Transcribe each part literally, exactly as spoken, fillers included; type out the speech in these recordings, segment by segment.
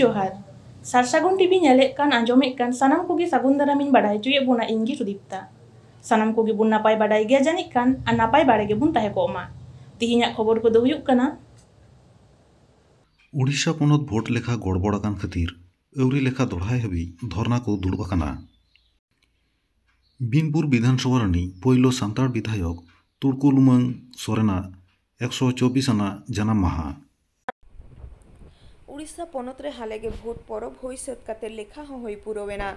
ᱡᱚᱦᱟᱨ᱾ ᱥᱟᱨᱥᱟᱹᱜᱩᱱ ᱴᱤᱵᱷᱤ ᱧᱮᱞᱮᱫ ᱠᱟᱱ, ᱟᱸᱡᱚᱢᱮᱫ ᱠᱟᱱ ᱥᱟᱱᱟᱢ ᱠᱚᱜᱮ ᱥᱟᱹᱜᱩᱱ ᱫᱟᱨᱟᱢᱤᱧ ᱵᱟᱰᱟᱭ ᱦᱚᱪᱚᱭᱮᱫ ᱵᱚᱱᱟ, ᱤᱧ ᱜᱮ ᱥᱩᱫᱤᱯᱛᱟ᱾ ᱥᱟᱱᱟᱢ ᱠᱚᱜᱮ ᱵᱚᱱ ᱱᱟᱯᱟᱭ ᱵᱟᱰᱟᱭ ᱜᱮᱭᱟ ᱡᱟᱹᱱᱤᱡ ᱠᱷᱟᱱ, ᱟᱨ ᱱᱟᱯᱟᱭ ᱵᱟᱲᱟ ᱜᱮᱵᱚᱱ ᱛᱟᱦᱮᱸ ᱠᱚᱜ ᱢᱟ᱾ ᱛᱤᱦᱤᱧᱟᱜ ᱠᱷᱚᱵᱚᱨ ᱠᱚᱫᱚ ᱦᱩᱭᱩᱜ ᱠᱟᱱᱟ᱾ ᱩᱰᱤᱥᱟ ᱯᱚᱱᱚᱛ ᱵᱷᱳᱴ ᱞᱮᱠᱷᱟ ᱜᱚᱲᱵᱚᱲ ᱟᱠᱟᱱ ᱠᱷᱟᱹᱛᱤᱨ ᱟᱹᱣᱨᱤ ᱞᱮᱠᱷᱟ ᱫᱚᱲᱦᱟᱭ ᱦᱟᱹᱵᱤᱡ ᱫᱷᱚᱨᱱᱟ ᱠᱚ ᱫᱩᱲᱩᱵ ᱟᱠᱟᱱᱟ᱾ ᱵᱤᱱᱯᱩᱨ ᱵᱤᱫᱷᱟᱱ ᱥᱚᱵᱷᱟ ᱨᱤᱱᱤᱡ ᱯᱳᱭᱞᱳ ᱥᱟᱱᱛᱟᱲ ᱵᱤᱫᱷᱟᱭᱚᱠ ᱛᱩᱲᱠᱩ ᱞᱩᱢᱟᱹᱝ ᱥᱚᱨᱮᱱᱟᱜ ᱮᱠᱥᱚ ᱪᱚᱵᱵᱤᱥ ᱟᱱᱟᱜ ᱡᱟᱱᱟᱢ ᱢᱟᱦᱟ᱾ ᱩᱲᱤᱥᱥᱟ ᱯᱚᱱᱚᱛ ᱨᱮ ᱦᱟᱞᱮ ᱜᱮ ᱵᱷᱳᱴ ᱯᱚᱨᱚᱵᱽ ᱦᱩᱭ ᱥᱟᱹᱛ ᱠᱟᱛᱮ ᱞᱮᱠᱷᱟ ᱦᱚᱸ ᱦᱩᱭ ᱯᱩᱨᱟᱹᱣ ᱮᱱᱟ᱾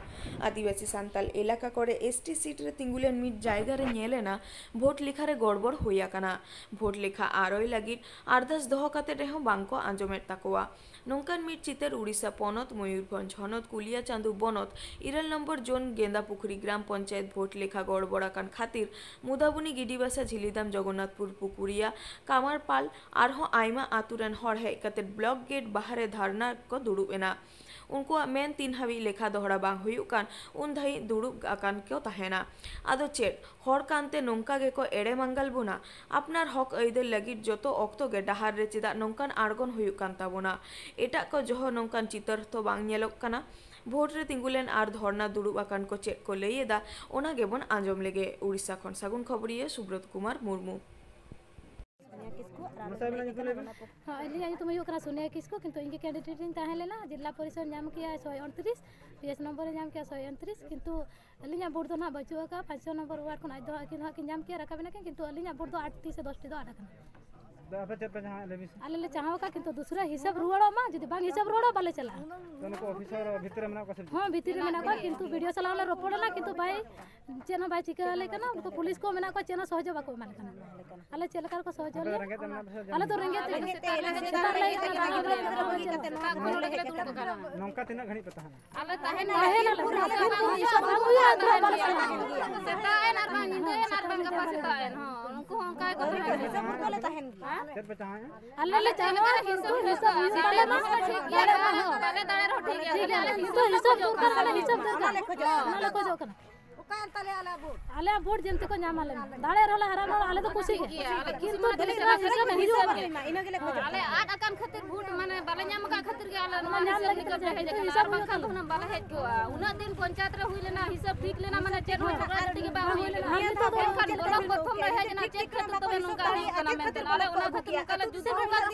ᱟᱹᱫᱤᱵᱟᱹᱥᱤ ᱥᱟᱱᱛᱟᱞ ᱮᱞᱟᱠᱟ ᱠᱚᱨᱮ ᱮᱥ ᱴᱤ ᱥᱤᱴ ᱨᱮ ᱛᱤᱸᱜᱩ ᱞᱮᱱ ᱢᱤᱫ ᱡᱟᱭᱜᱟ ᱨᱮ ᱧᱮᱞ ᱮᱱᱟ ᱵᱷᱳᱴ ᱞᱮᱠᱷᱟ ᱨᱮ ᱜᱚᱲᱵᱚᱲ ᱦᱩᱭ ᱟᱠᱟᱱᱟ᱾ ᱵᱷᱳᱴ ᱞᱮᱠᱷᱟ ᱟᱨᱚᱭ ᱞᱟᱹᱜᱤᱫ ᱟᱨᱫᱟᱥ ᱫᱚᱦᱚ ᱠᱟᱛᱮ ᱨᱮᱦᱚᱸ ᱵᱟᱝ ᱠᱚ ᱟᱸᱡᱚᱢᱮᱫ ᱛᱟᱠᱚᱣᱟ᱾ ᱱᱚᱝᱠᱟᱱ ᱢᱤᱫ ᱪᱤᱛᱟᱹᱨ ᱩᱲᱤᱥᱥᱟ ᱯᱚᱱᱚᱛ ᱢᱚᱭᱩᱨᱵᱷᱚᱸᱡᱽ ᱦᱚᱱᱚᱛ ᱠᱩᱞᱤᱭᱟᱪᱟᱸᱫᱩ ᱵᱚᱱᱚᱛ ᱤᱨᱟᱹᱞ ᱱᱚᱢᱵᱚᱨ ᱡᱳᱱ ᱜᱮᱸᱫᱟ ᱯᱩᱠᱷᱨᱤ ᱜᱨᱟᱢ ᱯᱚᱧᱪᱟᱭᱮᱛ ᱵᱷᱳᱴ ᱞᱮᱠᱷᱟ ᱜᱚᱲᱵᱚᱲ ᱟᱠᱟᱱ ᱠᱷᱟᱹᱛᱤᱨ ᱢᱩᱫᱟᱵᱩᱱᱤ, ᱜᱤᱰᱤᱵᱟᱥᱟ, ᱡᱷᱤᱞᱤᱫᱟᱢ, ᱡᱚᱜᱚᱱᱱᱟᱛᱷᱯᱩᱨ, ᱯᱩᱠᱩᱨᱤᱭᱟ, ᱠᱟᱢᱟᱨᱯᱟᱞ ᱟᱨᱦᱚᱸ ᱟᱭᱢᱟ ᱟᱹᱛᱩ ᱨᱮᱱ ᱦᱚᱲ ᱦᱮᱡ ᱠᱟᱛᱮ ᱵᱞᱚᱠ ᱜᱮᱴ ᱵᱟᱦᱟᱨᱮ ᱫᱷᱟᱨᱱᱟ ᱠᱚ ᱫᱩᱲᱩᱵ ᱮᱱᱟ᱾ ᱩᱱᱠᱩᱣᱟᱜ ᱢᱮᱱ, ᱛᱤᱱ ᱦᱟᱹᱵᱤᱡ ᱞᱮᱠᱷᱟ ᱫᱚᱦᱲᱟ ᱵᱟᱝ ᱦᱩᱭᱩᱜ ᱠᱟᱱ, ᱩᱱ ᱫᱷᱟᱹᱵᱤᱡ ᱫᱩᱲᱩᱵ ᱟᱠᱟᱱ ᱠᱚ ᱛᱟᱦᱮᱱᱟ᱾ ᱟᱫᱚ ᱪᱮᱫ, ᱦᱚᱲ ᱠᱟᱱᱛᱮ ᱱᱚᱝᱠᱟ ᱜᱮᱠᱚ ᱮᱲᱮ ᱢᱟᱸᱜᱟᱞ ᱵᱚᱱᱟ? ᱟᱯᱱᱟᱨ ᱦᱚᱠ ᱟᱹᱭᱫᱟᱹᱨ ᱞᱟᱹᱜᱤᱫ ᱡᱚᱛᱚ ᱚᱠᱛᱚ ᱜᱮ ᱰᱟᱦᱟᱨ ᱨᱮ ᱪᱮᱫᱟᱜ ᱱᱚᱝᱠᱟᱱ ᱟᱬᱜᱚᱱ ᱦᱩᱭᱩᱜ ᱠᱟᱱ ᱛᱟᱵᱚᱱᱟ? ᱮᱴᱟᱜ ᱠᱚ ᱡᱚᱦᱚ ᱱᱚᱝᱠᱟᱱ ᱪᱤᱛᱟᱹᱨ ᱛᱚ ᱵᱟᱝ ᱧᱮᱞᱚᱜ ᱠᱟᱱᱟ᱾ ᱵᱷᱳᱴ ᱨᱮ ᱛᱤᱸᱜᱩ ᱞᱮᱱ ᱟᱨ ᱫᱷᱚᱨᱱᱟ ᱫᱩᱲᱩᱵ ᱟᱠᱟᱱ ᱠᱚ ᱪᱮᱫ ᱠᱚ ᱞᱟᱹᱭ ᱮᱫᱟ, ᱚᱱᱟ ᱜᱮᱵᱚᱱ ᱟᱸᱡᱚᱢ ᱞᱮᱜᱮ᱾ ᱩᱲᱤᱥᱥᱟ ᱠᱷᱚᱱ ᱥᱟᱹᱜᱩᱱ ᱠᱷᱚᱵᱚᱨᱤᱭᱟᱹ ᱥᱩᱵᱨᱚᱛ ᱠᱩᱢᱟᱨ ᱢᱩᱨᱢᱩ᱾ ᱦᱚᱸ, ᱟᱹᱞᱤᱧᱟᱜ ᱧᱩᱛᱩᱢ ᱦᱩᱭᱩᱜ ᱠᱟᱱᱟ ᱥᱳᱱᱤᱭᱟ ᱠᱤᱥᱠᱩ, ᱠᱤᱱᱛᱩ ᱤᱧ ᱜᱮ ᱠᱮᱱᱰᱤᱰᱮᱴ ᱤᱧ ᱛᱟᱦᱮᱸ ᱞᱮᱱᱟ᱾ ᱡᱮᱞᱟ ᱯᱚᱨᱤᱥᱚᱫ ᱧᱟᱢ ᱠᱮᱜᱼᱟ ᱥᱚᱭ ᱩᱱᱛᱨᱤᱥ, ᱯᱤ ᱮᱥ ᱱᱚᱢᱵᱚᱨ ᱮ ᱧᱟᱢ ᱠᱮᱜᱼᱟ ᱥᱚᱭ ᱩᱱᱛᱨᱤᱥ, ᱠᱤᱱᱛᱩ ᱟᱹᱞᱤᱧᱟᱜ ᱵᱷᱳᱴ ᱫᱚ ᱱᱟᱦᱟᱜ ᱵᱟᱹᱪᱩᱜ ᱟᱠᱟᱫᱼᱟ᱾ ᱯᱟᱸᱪ ᱥᱚ ᱱᱚᱢᱵᱚᱨ ᱣᱟᱨᱰ ᱠᱷᱚᱱ ᱟᱡ ᱫᱚ, ᱟᱹᱠᱤᱱ ᱫᱚ ᱦᱟᱸᱜ ᱠᱤᱱ ᱧᱟᱢ ᱠᱮᱜᱼᱟ, ᱨᱟᱠᱟᱵ ᱮᱱᱟ ᱠᱤᱱ, ᱠᱤᱱᱛᱩ ᱟᱹᱞᱤᱧᱟᱜ ᱵᱷᱳᱴ ᱫᱚ ᱟᱴ ᱴᱤ ᱥᱮ ᱫᱚᱥ ᱴᱤ ᱫᱚ ᱟᱫ ᱟᱠᱟᱱᱟ᱾ ᱟᱫᱚ ᱟᱯᱮ ᱪᱮᱫ ᱯᱮ ᱪᱟᱦᱟᱣᱮᱫᱼᱟ, ᱞᱟᱹᱭ ᱢᱮᱥᱮ? ᱟᱞᱮ ᱞᱮ ᱪᱟᱦᱟᱣ ᱟᱠᱟᱫ, ᱠᱤᱱᱛᱩ ᱫᱩᱥᱨᱟ ᱦᱤᱥᱟᱹᱵ ᱨᱩᱣᱟᱹᱲᱚᱜ ᱢᱟ, ᱡᱩᱫᱤ ᱵᱟᱝ ᱦᱤᱥᱟᱹᱵ ᱨᱩᱣᱟᱹᱲᱚᱜᱼᱟ, ᱵᱟᱞᱮ ᱪᱟᱞᱟᱜᱼᱟ᱾ ᱛᱚ, ᱱᱩᱠᱩ ᱚᱯᱷᱤᱥᱟᱨ ᱵᱷᱤᱛᱤᱨ ᱨᱮ ᱢᱮᱱᱟᱜ ᱠᱚᱣᱟ ᱥᱮ? ᱦᱚᱸ, ᱵᱷᱤᱛᱤᱨ ᱨᱮ ᱢᱮᱱᱟᱜ ᱠᱚᱣᱟ, ᱠᱤᱱᱛᱩ ᱵᱤ ᱰᱤ ᱳ ᱥᱟᱞᱟᱜ ᱞᱮ ᱨᱚᱯᱚᱲ ᱞᱮᱱᱟ, ᱠᱤᱱᱛᱩ ᱵᱟᱭ, ᱪᱮᱫ ᱦᱚᱸ ᱵᱟᱭ ᱪᱤᱠᱟᱹ ᱟᱞᱮ ᱠᱟᱱᱟ᱾ ᱩᱱᱠᱩ ᱯᱩᱞᱤᱥ ᱠᱚ ᱢᱮᱱᱟᱜ ᱠᱚᱣᱟ, ᱪᱮᱫ ᱦᱚᱸ ᱥᱚᱦᱚᱡᱳᱜ ᱵᱟᱠᱚ ᱮᱢᱟᱞᱮ ᱠᱟᱱᱟ᱾ ᱟᱞᱮ ᱪᱮᱫ ᱞᱮᱠᱟ ᱨᱮᱠᱚ ᱥᱚᱦᱚᱡᱳᱜᱽ ᱟᱯᱮ ᱫᱚ ᱞᱮᱭᱟ? ᱨᱮᱸᱜᱮᱡ ᱛᱮ ᱢᱮᱱᱟᱜ ᱯᱮᱭᱟ ᱥᱮ ᱟᱞᱮ ᱫᱚ ᱨᱮᱸᱜᱮᱡ ᱛᱮ, ᱥᱮᱛᱟᱜ ᱨᱮ ᱦᱮᱡ ᱠᱟᱱᱟ, ᱵᱟᱝ ᱦᱮᱡ ᱠᱟᱛᱮ ᱱᱚᱣᱟ ᱠᱚᱨᱮ ᱞᱮ ᱫᱩᱲᱩᱵ ᱟᱠᱟᱱᱟ᱾ ᱱᱚᱝᱠᱟ ᱛᱤᱱᱟᱹᱜ ᱜᱷᱟᱹᱲᱤᱡ ᱯᱮ ᱛᱟᱦᱮᱱᱟ? ᱟᱞᱮ ᱛᱟᱦᱮᱱ ᱛᱟᱦᱮᱱ ᱟᱞᱮ ᱯᱩᱨᱟᱹ ᱥᱮᱛᱟᱜ ᱵᱟᱝ ᱦᱩᱭᱩᱜᱼᱟ, ᱛᱚ ᱵᱟᱞᱮ ᱪᱟᱞᱟᱜᱼᱟ᱾ ᱥᱮᱛᱟᱜ ᱮᱱ ᱟᱨ ᱵᱟᱝ ᱧᱤᱫᱟᱹ ᱮᱱ ᱟᱨ ᱵᱟᱝ ᱜᱟᱯᱟ ᱥᱮᱛᱟᱜ ᱮᱱ, ᱦᱚᱸ, ᱩᱱᱠᱩ ᱦᱚᱸ ᱚᱱᱠᱟ ᱜᱮᱠᱚ ᱛᱟᱦᱮᱱᱟ᱾ ᱦᱤᱥᱟᱹᱵ ᱵᱷᱳᱨ ᱫᱚᱞᱮ ᱛᱟᱦᱮᱱ ᱜᱮᱭᱟ᱾ ᱪᱮᱫ ᱯᱮ ᱪᱟᱦᱟᱣᱮᱫᱼᱟ? ᱟᱞᱮ ᱞᱮ ᱪᱟᱦᱟᱣᱟ ᱠᱤᱱᱛᱩ ᱦᱤᱥᱟᱹᱵ ᱦᱩᱭᱩᱜ ᱛᱟᱞᱮ ᱢᱟ᱾ ᱵᱟᱞᱮ ᱫᱟᱲᱮ ᱨᱮᱦᱚᱸ ᱴᱷᱤᱠ ᱜᱮᱭᱟ᱾ ᱴᱷᱤᱠ ᱜᱮᱭᱟ, ᱠᱤᱱᱛᱩ ᱦᱤᱥᱟᱹᱵ ᱫᱚᱨᱠᱟᱨ, ᱟᱞᱮ ᱦᱤᱥᱟᱹᱵ ᱫᱚᱨᱠᱟᱨ᱾ ᱚᱱᱟ ᱞᱮ ᱠᱷᱚᱡᱚᱜ ᱠᱟᱱᱟ᱾ ᱚᱠᱟ ᱟᱞᱮᱭᱟᱜ ᱵᱷᱳᱴ ᱡᱮᱱᱛᱮ ᱠᱚ ᱧᱟᱢ ᱟᱞᱮ ᱢᱟ᱾ ᱫᱟᱲᱮ ᱨᱮᱦᱚᱸ ᱞᱮ ᱦᱟᱨᱟ ᱵᱩᱨᱩᱜᱼᱟ, ᱟᱞᱮ ᱫᱚ ᱠᱩᱥᱤ ᱜᱮ᱾ ᱠᱤᱱᱛᱩ ᱫᱮᱞᱤ ᱫᱚ ᱦᱤᱥᱟᱹᱵ ᱦᱤᱡᱩᱜ ᱢᱟ᱾ ᱟᱞᱮ ᱟᱫ ᱟᱠᱟᱱ ᱠᱷᱟᱹᱛᱤᱨ ᱵᱷᱳᱴ ᱢᱟᱱᱮ ᱵᱟᱞᱮ ᱧᱟᱢ ᱟᱠᱟᱫ ᱠᱷᱟᱹᱛᱤᱨ ᱜᱮ ᱟᱞᱮ ᱱᱚᱣᱟ ᱦᱤᱥᱟᱹᱵ ᱞᱟᱹᱜᱤᱫ ᱛᱮ ᱦᱮᱡ ᱟᱠᱟᱱᱟ, ᱵᱟᱝᱠᱷᱟᱱ ᱫᱚ ᱦᱩᱱᱟᱹᱝ ᱵᱟᱞᱮ ᱦᱮᱡ ᱠᱚᱜᱼᱟ᱾ ᱩᱱᱟᱹᱜ ᱫᱤᱱ ᱯᱚᱧᱪᱟᱭᱮᱛ ᱨᱮ ᱦᱩᱭ ᱞᱮᱱᱟ, ᱦᱤᱥᱟᱹᱵ ᱴᱷᱤᱠ ᱞᱮᱱᱟ, ᱢᱟᱱᱮ ᱪᱮᱫ ᱦᱚᱸ ᱡᱷᱚᱜᱽᱲᱟ ᱡᱷᱟᱹᱴᱤ ᱜᱮ ᱵᱟᱝ ᱦᱩᱭ ᱞᱮᱱᱟ᱾ ᱢᱮᱱᱠᱷᱟᱱ ᱵᱞᱚᱠ ᱯᱨᱚᱛᱷᱚᱢ ᱨᱮ ᱦᱮᱡ ᱮᱱᱟ, ᱪᱮᱫ ᱠᱷᱟᱹᱛᱤᱨ ᱛᱚᱵᱮ ᱱᱚᱝᱠᱟ ᱦᱩᱭᱩᱜ ᱠᱟᱱᱟ ᱢᱮᱱᱛᱮ ᱟᱞᱮ ᱚᱱᱟ ᱠᱷᱟᱹᱛᱤᱨ ᱱᱚᱝᱠᱟ ᱞᱮ ᱡᱩᱫ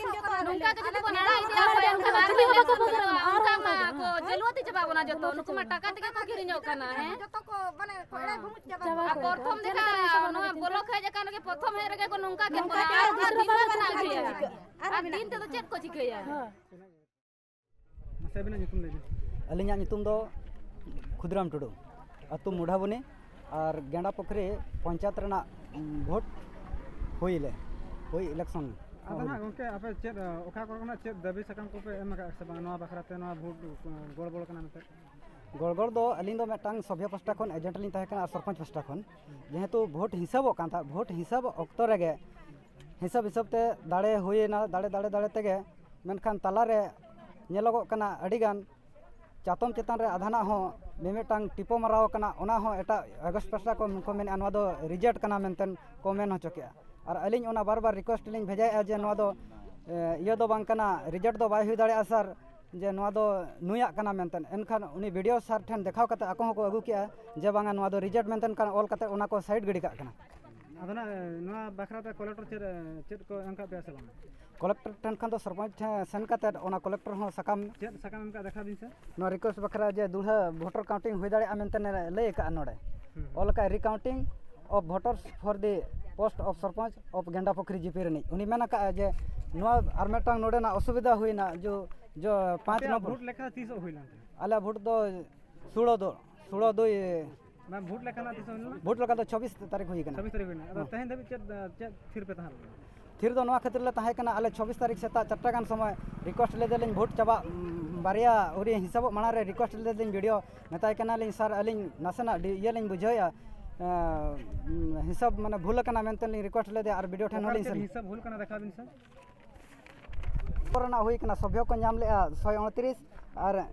ᱱᱚᱝᱠᱟ ᱜᱮ ᱡᱩᱫᱤ ᱵᱚᱱ ᱟᱲᱟᱜ ᱤᱫᱤᱭᱟ, ᱚᱱᱠᱟ ᱢᱟ ᱠᱚ ᱡᱟᱹᱞᱩᱣᱟᱹᱛᱤ ᱪᱟᱵᱟ ᱵᱚᱱᱟ ᱡᱚᱛᱚ, ᱱᱩᱠᱩ ᱢᱟ ᱴᱟᱠᱟ ᱛᱮᱜᱮ ᱠᱚ ᱠᱤᱨᱤᱧᱚᱜ ᱠᱟᱱᱟ᱾ ᱦᱮᱸ, ᱡᱚᱛᱚ ᱠᱚ ᱢᱟᱱᱮ ᱠᱚ ᱮᱲᱮ ᱵᱷᱩᱢᱩᱡ ᱪᱟᱵᱟ ᱵᱚᱱᱟ᱾ ᱟᱨ ᱯᱨᱚᱛᱷᱚᱢ ᱞᱮᱠᱟ ᱱᱚᱣᱟ ᱵᱞᱚᱠ ᱦᱮᱡ ᱟᱠᱟᱱ ᱨᱮᱜᱮ ᱯᱨᱚᱛᱷᱚᱢ ᱦᱮᱡ ᱨᱮᱜᱮ ᱠᱚ ᱱᱚᱝᱠᱟ ᱠᱮᱫ ᱵᱚᱱᱟ᱾ ᱟᱨ ᱫᱤᱱ ᱢᱟ ᱢᱮᱱᱟᱜ ᱜᱮᱭᱟ᱾ ᱟᱨ ᱫᱤᱱ ᱛᱮᱫᱚ ᱪᱮᱫ ᱠᱚ ᱪᱤᱠᱟᱹᱭᱟ? ᱢᱟᱥᱮ ᱟᱹᱵᱤᱱᱟᱜ ᱧᱩᱛᱩᱢ ᱞᱟᱹᱭ ᱵᱤᱱ᱾ ᱟᱹᱞᱤᱧᱟᱜ ᱧᱩᱛᱩᱢ ᱫᱚ ᱠᱷᱩᱫᱤᱨᱟᱢ ᱴᱩᱰᱩ, ᱟᱹᱛᱩ ᱢᱩᱰᱷᱟᱵᱚᱱᱤ, ᱟᱨ ᱜᱮᱸᱰᱟ ᱯᱩᱠᱷᱨᱤ ᱯᱚᱧᱪᱟᱭᱮᱛ ᱨᱮᱱᱟᱜ, ᱩᱢ, ᱵᱷᱳᱴ ᱦᱩᱭ ᱞᱮ, ᱦᱩᱭ ᱤᱞᱮᱠᱥᱚᱱ᱾ ᱟᱫᱚ ᱱᱟᱦᱟᱜ ᱜᱚᱢᱠᱮ, ᱟᱯᱮ ᱪᱮᱫ, ᱚᱠᱟ ᱠᱚᱨᱮ ᱠᱷᱚᱱᱟᱜ ᱪᱮᱫ ᱫᱟᱹᱵᱤ ᱥᱟᱠᱟᱢ ᱠᱚᱯᱮ ᱮᱢ ᱟᱠᱟᱫ ᱥᱮ ᱵᱟᱝ ᱱᱚᱣᱟ ᱵᱟᱠᱷᱨᱟ ᱛᱮ, ᱱᱚᱣᱟ ᱵᱷᱳᱴ, ᱩ, ᱜᱚᱲᱵᱚᱲ ᱠᱟᱱᱟ ᱢᱮᱱᱛᱮ? ᱜᱚᱲᱜᱚᱲ ᱫᱚ ᱟᱹᱞᱤᱧ ᱫᱚ ᱢᱤᱫᱴᱟᱝ ᱥᱚᱵᱷᱭᱚ ᱯᱟᱥᱴᱟ ᱠᱷᱚᱱ ᱮᱡᱮᱱᱴ ᱞᱤᱧ ᱛᱟᱦᱮᱸ ᱠᱟᱱᱟ ᱟᱨ ᱥᱚᱨᱯᱚᱧᱪ ᱯᱟᱥᱴᱟ ᱠᱷᱚᱱ, ᱡᱮᱦᱮᱛᱩ ᱵᱷᱳᱴ ᱦᱤᱥᱟᱹᱵᱚᱜ ᱠᱟᱱ ᱛᱟᱦᱮᱸᱫ, ᱵᱷᱳᱴ ᱦᱤᱥᱟᱹᱵ ᱚᱠᱛᱚ ᱨᱮᱜᱮ ᱦᱤᱥᱟᱹᱵ ᱦᱤᱥᱟᱹᱵ ᱛᱮ ᱫᱟᱲᱮ ᱦᱩᱭᱮᱱᱟ, ᱫᱟᱲᱮ, ᱫᱟᱲᱮ, ᱫᱟᱲᱮ ᱛᱮᱜᱮ, ᱢᱮᱱᱠᱷᱟᱱ ᱛᱟᱞᱟᱨᱮ ᱧᱮᱞᱚᱜᱚᱜ ᱠᱟᱱᱟ ᱟᱹᱰᱤᱜᱟᱱ ᱪᱟᱛᱚᱢ ᱪᱮᱛᱟᱱ ᱨᱮ ᱟᱫᱷᱟᱱᱟᱜ ᱦᱚᱸ ᱢᱤᱢᱤᱫᱴᱟᱝ ᱴᱤᱯᱳ ᱢᱟᱨᱟᱣ ᱟᱠᱟᱱᱟ, ᱚᱱᱟ ᱦᱚᱸ ᱮᱴᱟᱜ ᱟᱜᱚᱥᱴ ᱯᱟᱥᱴᱟ ᱠᱚ, ᱠᱚ ᱢᱮᱱᱮᱫᱼᱟ ᱱᱚᱣᱟ ᱫᱚ ᱨᱤᱡᱮᱠᱴ ᱠᱟᱱᱟ ᱢᱮᱱᱛᱮ ᱠᱚ ᱢᱮᱱ ᱦᱚᱪᱚ ᱠᱮᱜᱼᱟ᱾ ᱟᱨ ᱟᱹᱞᱤᱧ ᱚᱱᱟ ᱵᱟᱨ ᱵᱟᱨ ᱨᱤᱠᱩᱭᱮᱥᱴ ᱞᱤᱧ ᱵᱷᱮᱡᱟᱭᱮᱫᱼᱟ ᱡᱮ ᱱᱚᱣᱟ ᱫᱚ, ᱮ, ᱤᱭᱟᱹ ᱫᱚ ᱵᱟᱝ ᱠᱟᱱᱟ, ᱨᱤᱡᱮᱠᱴ ᱫᱚ ᱵᱟᱭ ᱦᱩᱭ ᱫᱟᱲᱮᱭᱟᱜᱼᱟ ᱥᱟᱨ, ᱡᱮ ᱱᱚᱣᱟ ᱫᱚ ᱱᱩᱭᱟᱜ ᱠᱟᱱᱟ ᱢᱮᱱᱛᱮ᱾ ᱮᱱᱠᱷᱟᱱ ᱩᱱᱤ ᱵᱤ ᱰᱤ ᱳ ᱥᱟᱨ ᱴᱷᱮᱱ ᱫᱮᱠᱷᱟᱣ ᱠᱟᱛᱮ ᱟᱠᱚ ᱦᱚᱸᱠᱚ ᱟᱹᱜᱩ ᱠᱮᱜᱼᱟ ᱡᱮ ᱵᱟᱝᱟ, ᱱᱚᱣᱟ ᱫᱚ ᱨᱤᱡᱮᱠᱴ ᱢᱮᱱᱛᱮ ᱠᱟᱱᱟ, ᱚᱞ ᱠᱟᱛᱮ ᱚᱱᱟ ᱠᱚ ᱥᱟᱭᱤᱰ ᱜᱤᱰᱤ ᱠᱟᱜ ᱠᱟᱱᱟ᱾ ᱟᱫᱚ ᱱᱟᱜ ᱱᱚᱣᱟ ᱵᱟᱠᱷᱨᱟ ᱛᱮ ᱠᱚᱞᱮᱠᱴᱚᱨ ᱪᱮᱫ, ᱪᱮᱫ ᱠᱚ ᱮᱢ ᱠᱟᱜ ᱯᱮᱭᱟ ᱥᱮ ᱵᱟᱝ? ᱠᱚᱞᱮᱠᱴᱚᱨ ᱴᱷᱮᱱ ᱠᱷᱚᱱ ᱫᱚ ᱥᱚᱨᱯᱚᱧᱪ ᱴᱷᱮᱱ ᱥᱮᱱ ᱠᱟᱛᱮ ᱚᱱᱟ ᱠᱚᱞᱮᱠᱴᱚᱨ ᱦᱚᱸ ᱥᱟᱠᱟᱢ ᱪᱮᱫ ᱥᱟᱠᱟᱢ ᱮᱢ ᱠᱟᱜ, ᱫᱮᱠᱷᱟᱣ ᱵᱤᱱ ᱥᱮ᱾ ᱱᱚᱣᱟ ᱨᱤᱠᱩᱭᱮᱥᱴ ᱵᱟᱠᱷᱨᱟ ᱡᱮ ᱫᱩᱲᱦᱟᱹ ᱵᱷᱳᱴᱟᱨ ᱠᱟᱣᱩᱱᱴᱤᱝ ᱦᱩᱭ ᱫᱟᱲᱮᱭᱟᱜᱼᱟ ᱢᱮᱱᱛᱮ ᱞᱟᱹᱭ ᱟᱠᱟᱫᱼᱟ ᱱᱚᱰᱮ᱾ ᱦᱩᱸ, ᱦᱩᱸ᱾ ᱚᱞ ᱟᱠᱟᱫ recounting of voters for the post of sarpanch of ᱜᱮᱸᱰᱟ ᱯᱩᱠᱷᱨᱤ ᱡᱤᱯᱤ ᱨᱤᱱᱤᱡ᱾ ᱩᱱᱤ ᱢᱮᱱ ᱟᱠᱟᱫᱼᱟ ᱡᱮ ᱱᱚᱣᱟ ᱟᱨ ᱢᱤᱫᱴᱟᱝ ᱱᱚᱰᱮᱱᱟᱜ ᱚᱥᱩᱵᱤᱫᱷᱟ ᱦᱩᱭᱱᱟ, ᱡᱚ, ᱡᱚ ᱯᱟᱸᱪ ᱟᱯᱮᱭᱟᱜ ᱱᱚᱢᱵᱚᱨ᱾ ᱵᱷᱳᱴ ᱞᱮᱠᱷᱟ ᱛᱤᱥᱚᱜ ᱦᱩᱭ ᱞᱮᱱ ᱛᱟᱦᱮᱸᱫ? ᱟᱞᱮᱭᱟᱜ ᱵᱷᱳᱴ ᱫᱚ ᱥᱳᱞᱳ ᱫᱚ, ᱥᱳᱞᱳ ᱫᱩᱭ᱾ ᱵᱟᱝ, ᱵᱷᱳᱴ ᱞᱮᱠᱷᱟ ᱨᱮᱱᱟᱜ ᱛᱤᱥ ᱦᱩᱭ ᱞᱮᱱᱟ? ᱵᱷᱳᱴ ᱞᱮᱠᱷᱟ ᱫᱚ ᱪᱷᱚᱵᱵᱤᱥ ᱛᱟᱹᱨᱤᱠᱷ ᱦᱩᱭ ᱠᱟᱱᱟ᱾ ᱪᱷᱚᱵᱵᱤᱥ ᱛᱟᱹᱨᱤᱠᱷ ᱦᱩᱭ ᱮᱱᱟ᱾ ᱟᱫᱚ ᱦᱮᱸ᱾ ᱛᱮᱦᱮᱧ ᱫᱷᱟᱹᱵᱤᱡ ᱪᱮᱫ, ᱪᱮᱫ ᱛᱷᱤᱨ ᱯᱮ ᱛᱟᱦᱮᱸ ᱞᱮᱱᱟ? ᱛᱷᱤᱨ ᱫᱚ ᱱᱚᱣᱟ ᱠᱷᱟᱹᱛᱤᱨ ᱞᱮ ᱛᱟᱦᱮᱸ ᱠᱟᱱᱟ, ᱟᱞᱮ ᱪᱷᱚᱵᱵᱤᱥ ᱛᱟᱹᱨᱤᱠᱷ ᱥᱮᱛᱟᱜ ᱪᱟᱨᱴᱟ ᱜᱟᱱ ᱥᱚᱢᱚᱭ ᱨᱤᱠᱩᱭᱮᱥᱴ ᱞᱮᱫᱟᱞᱤᱧ ᱵᱷᱳᱴ ᱪᱟᱵᱟᱜ, ᱩᱢ, ᱵᱟᱨᱭᱟ ᱟᱹᱣᱨᱤ ᱦᱤᱥᱟᱹᱵᱚᱜ ᱢᱟᱲᱟᱝ ᱨᱮ ᱨᱤᱠᱩᱭᱮᱥᱴ ᱞᱮᱫᱟᱞᱤᱧ ᱵᱤ ᱰᱤ ᱳ, ᱢᱮᱛᱟᱭ ᱠᱟᱱᱟᱞᱤᱧ, "ᱥᱟᱨ, ᱟᱹᱞᱤᱧ ᱱᱟᱥᱮᱱᱟᱜ ᱰᱤ-, ᱤᱭᱟᱹ ᱞᱤᱧ ᱵᱩᱡᱷᱟᱹᱣᱮᱫᱼᱟ, ᱮᱸ, ᱩᱢ, ᱦᱤᱥᱟᱹᱵ ᱢᱟᱱᱮ ᱵᱷᱩᱞ ᱟᱠᱟᱱᱟ" ᱢᱮᱱᱛᱮ ᱞᱤᱧ ᱨᱤᱠᱩᱭᱮᱥᱴ ᱞᱮᱫᱮᱭᱟ ᱟᱨ ᱵᱤ ᱰᱤ ᱳ ᱴᱷᱮᱱ ᱚᱠᱟ ᱦᱚᱸᱞᱤᱧ ᱪᱮᱫ ᱥᱮᱱ ᱦᱤᱥᱟᱹᱵ ᱵᱷᱩᱞ ᱠᱟᱱᱟ ᱫᱮᱠᱷᱟᱣ ᱵᱤᱱ ᱥᱮ? ᱠᱚᱨᱮᱱᱟᱜ ᱦᱩᱭ ᱠᱟᱱᱟ, ᱥᱚᱵᱷᱭᱚ ᱠᱚ ᱧᱟᱢ ᱞᱮᱜᱼᱟ ᱥᱚᱭ ᱩᱱᱛᱨᱤᱥ, ᱟᱨ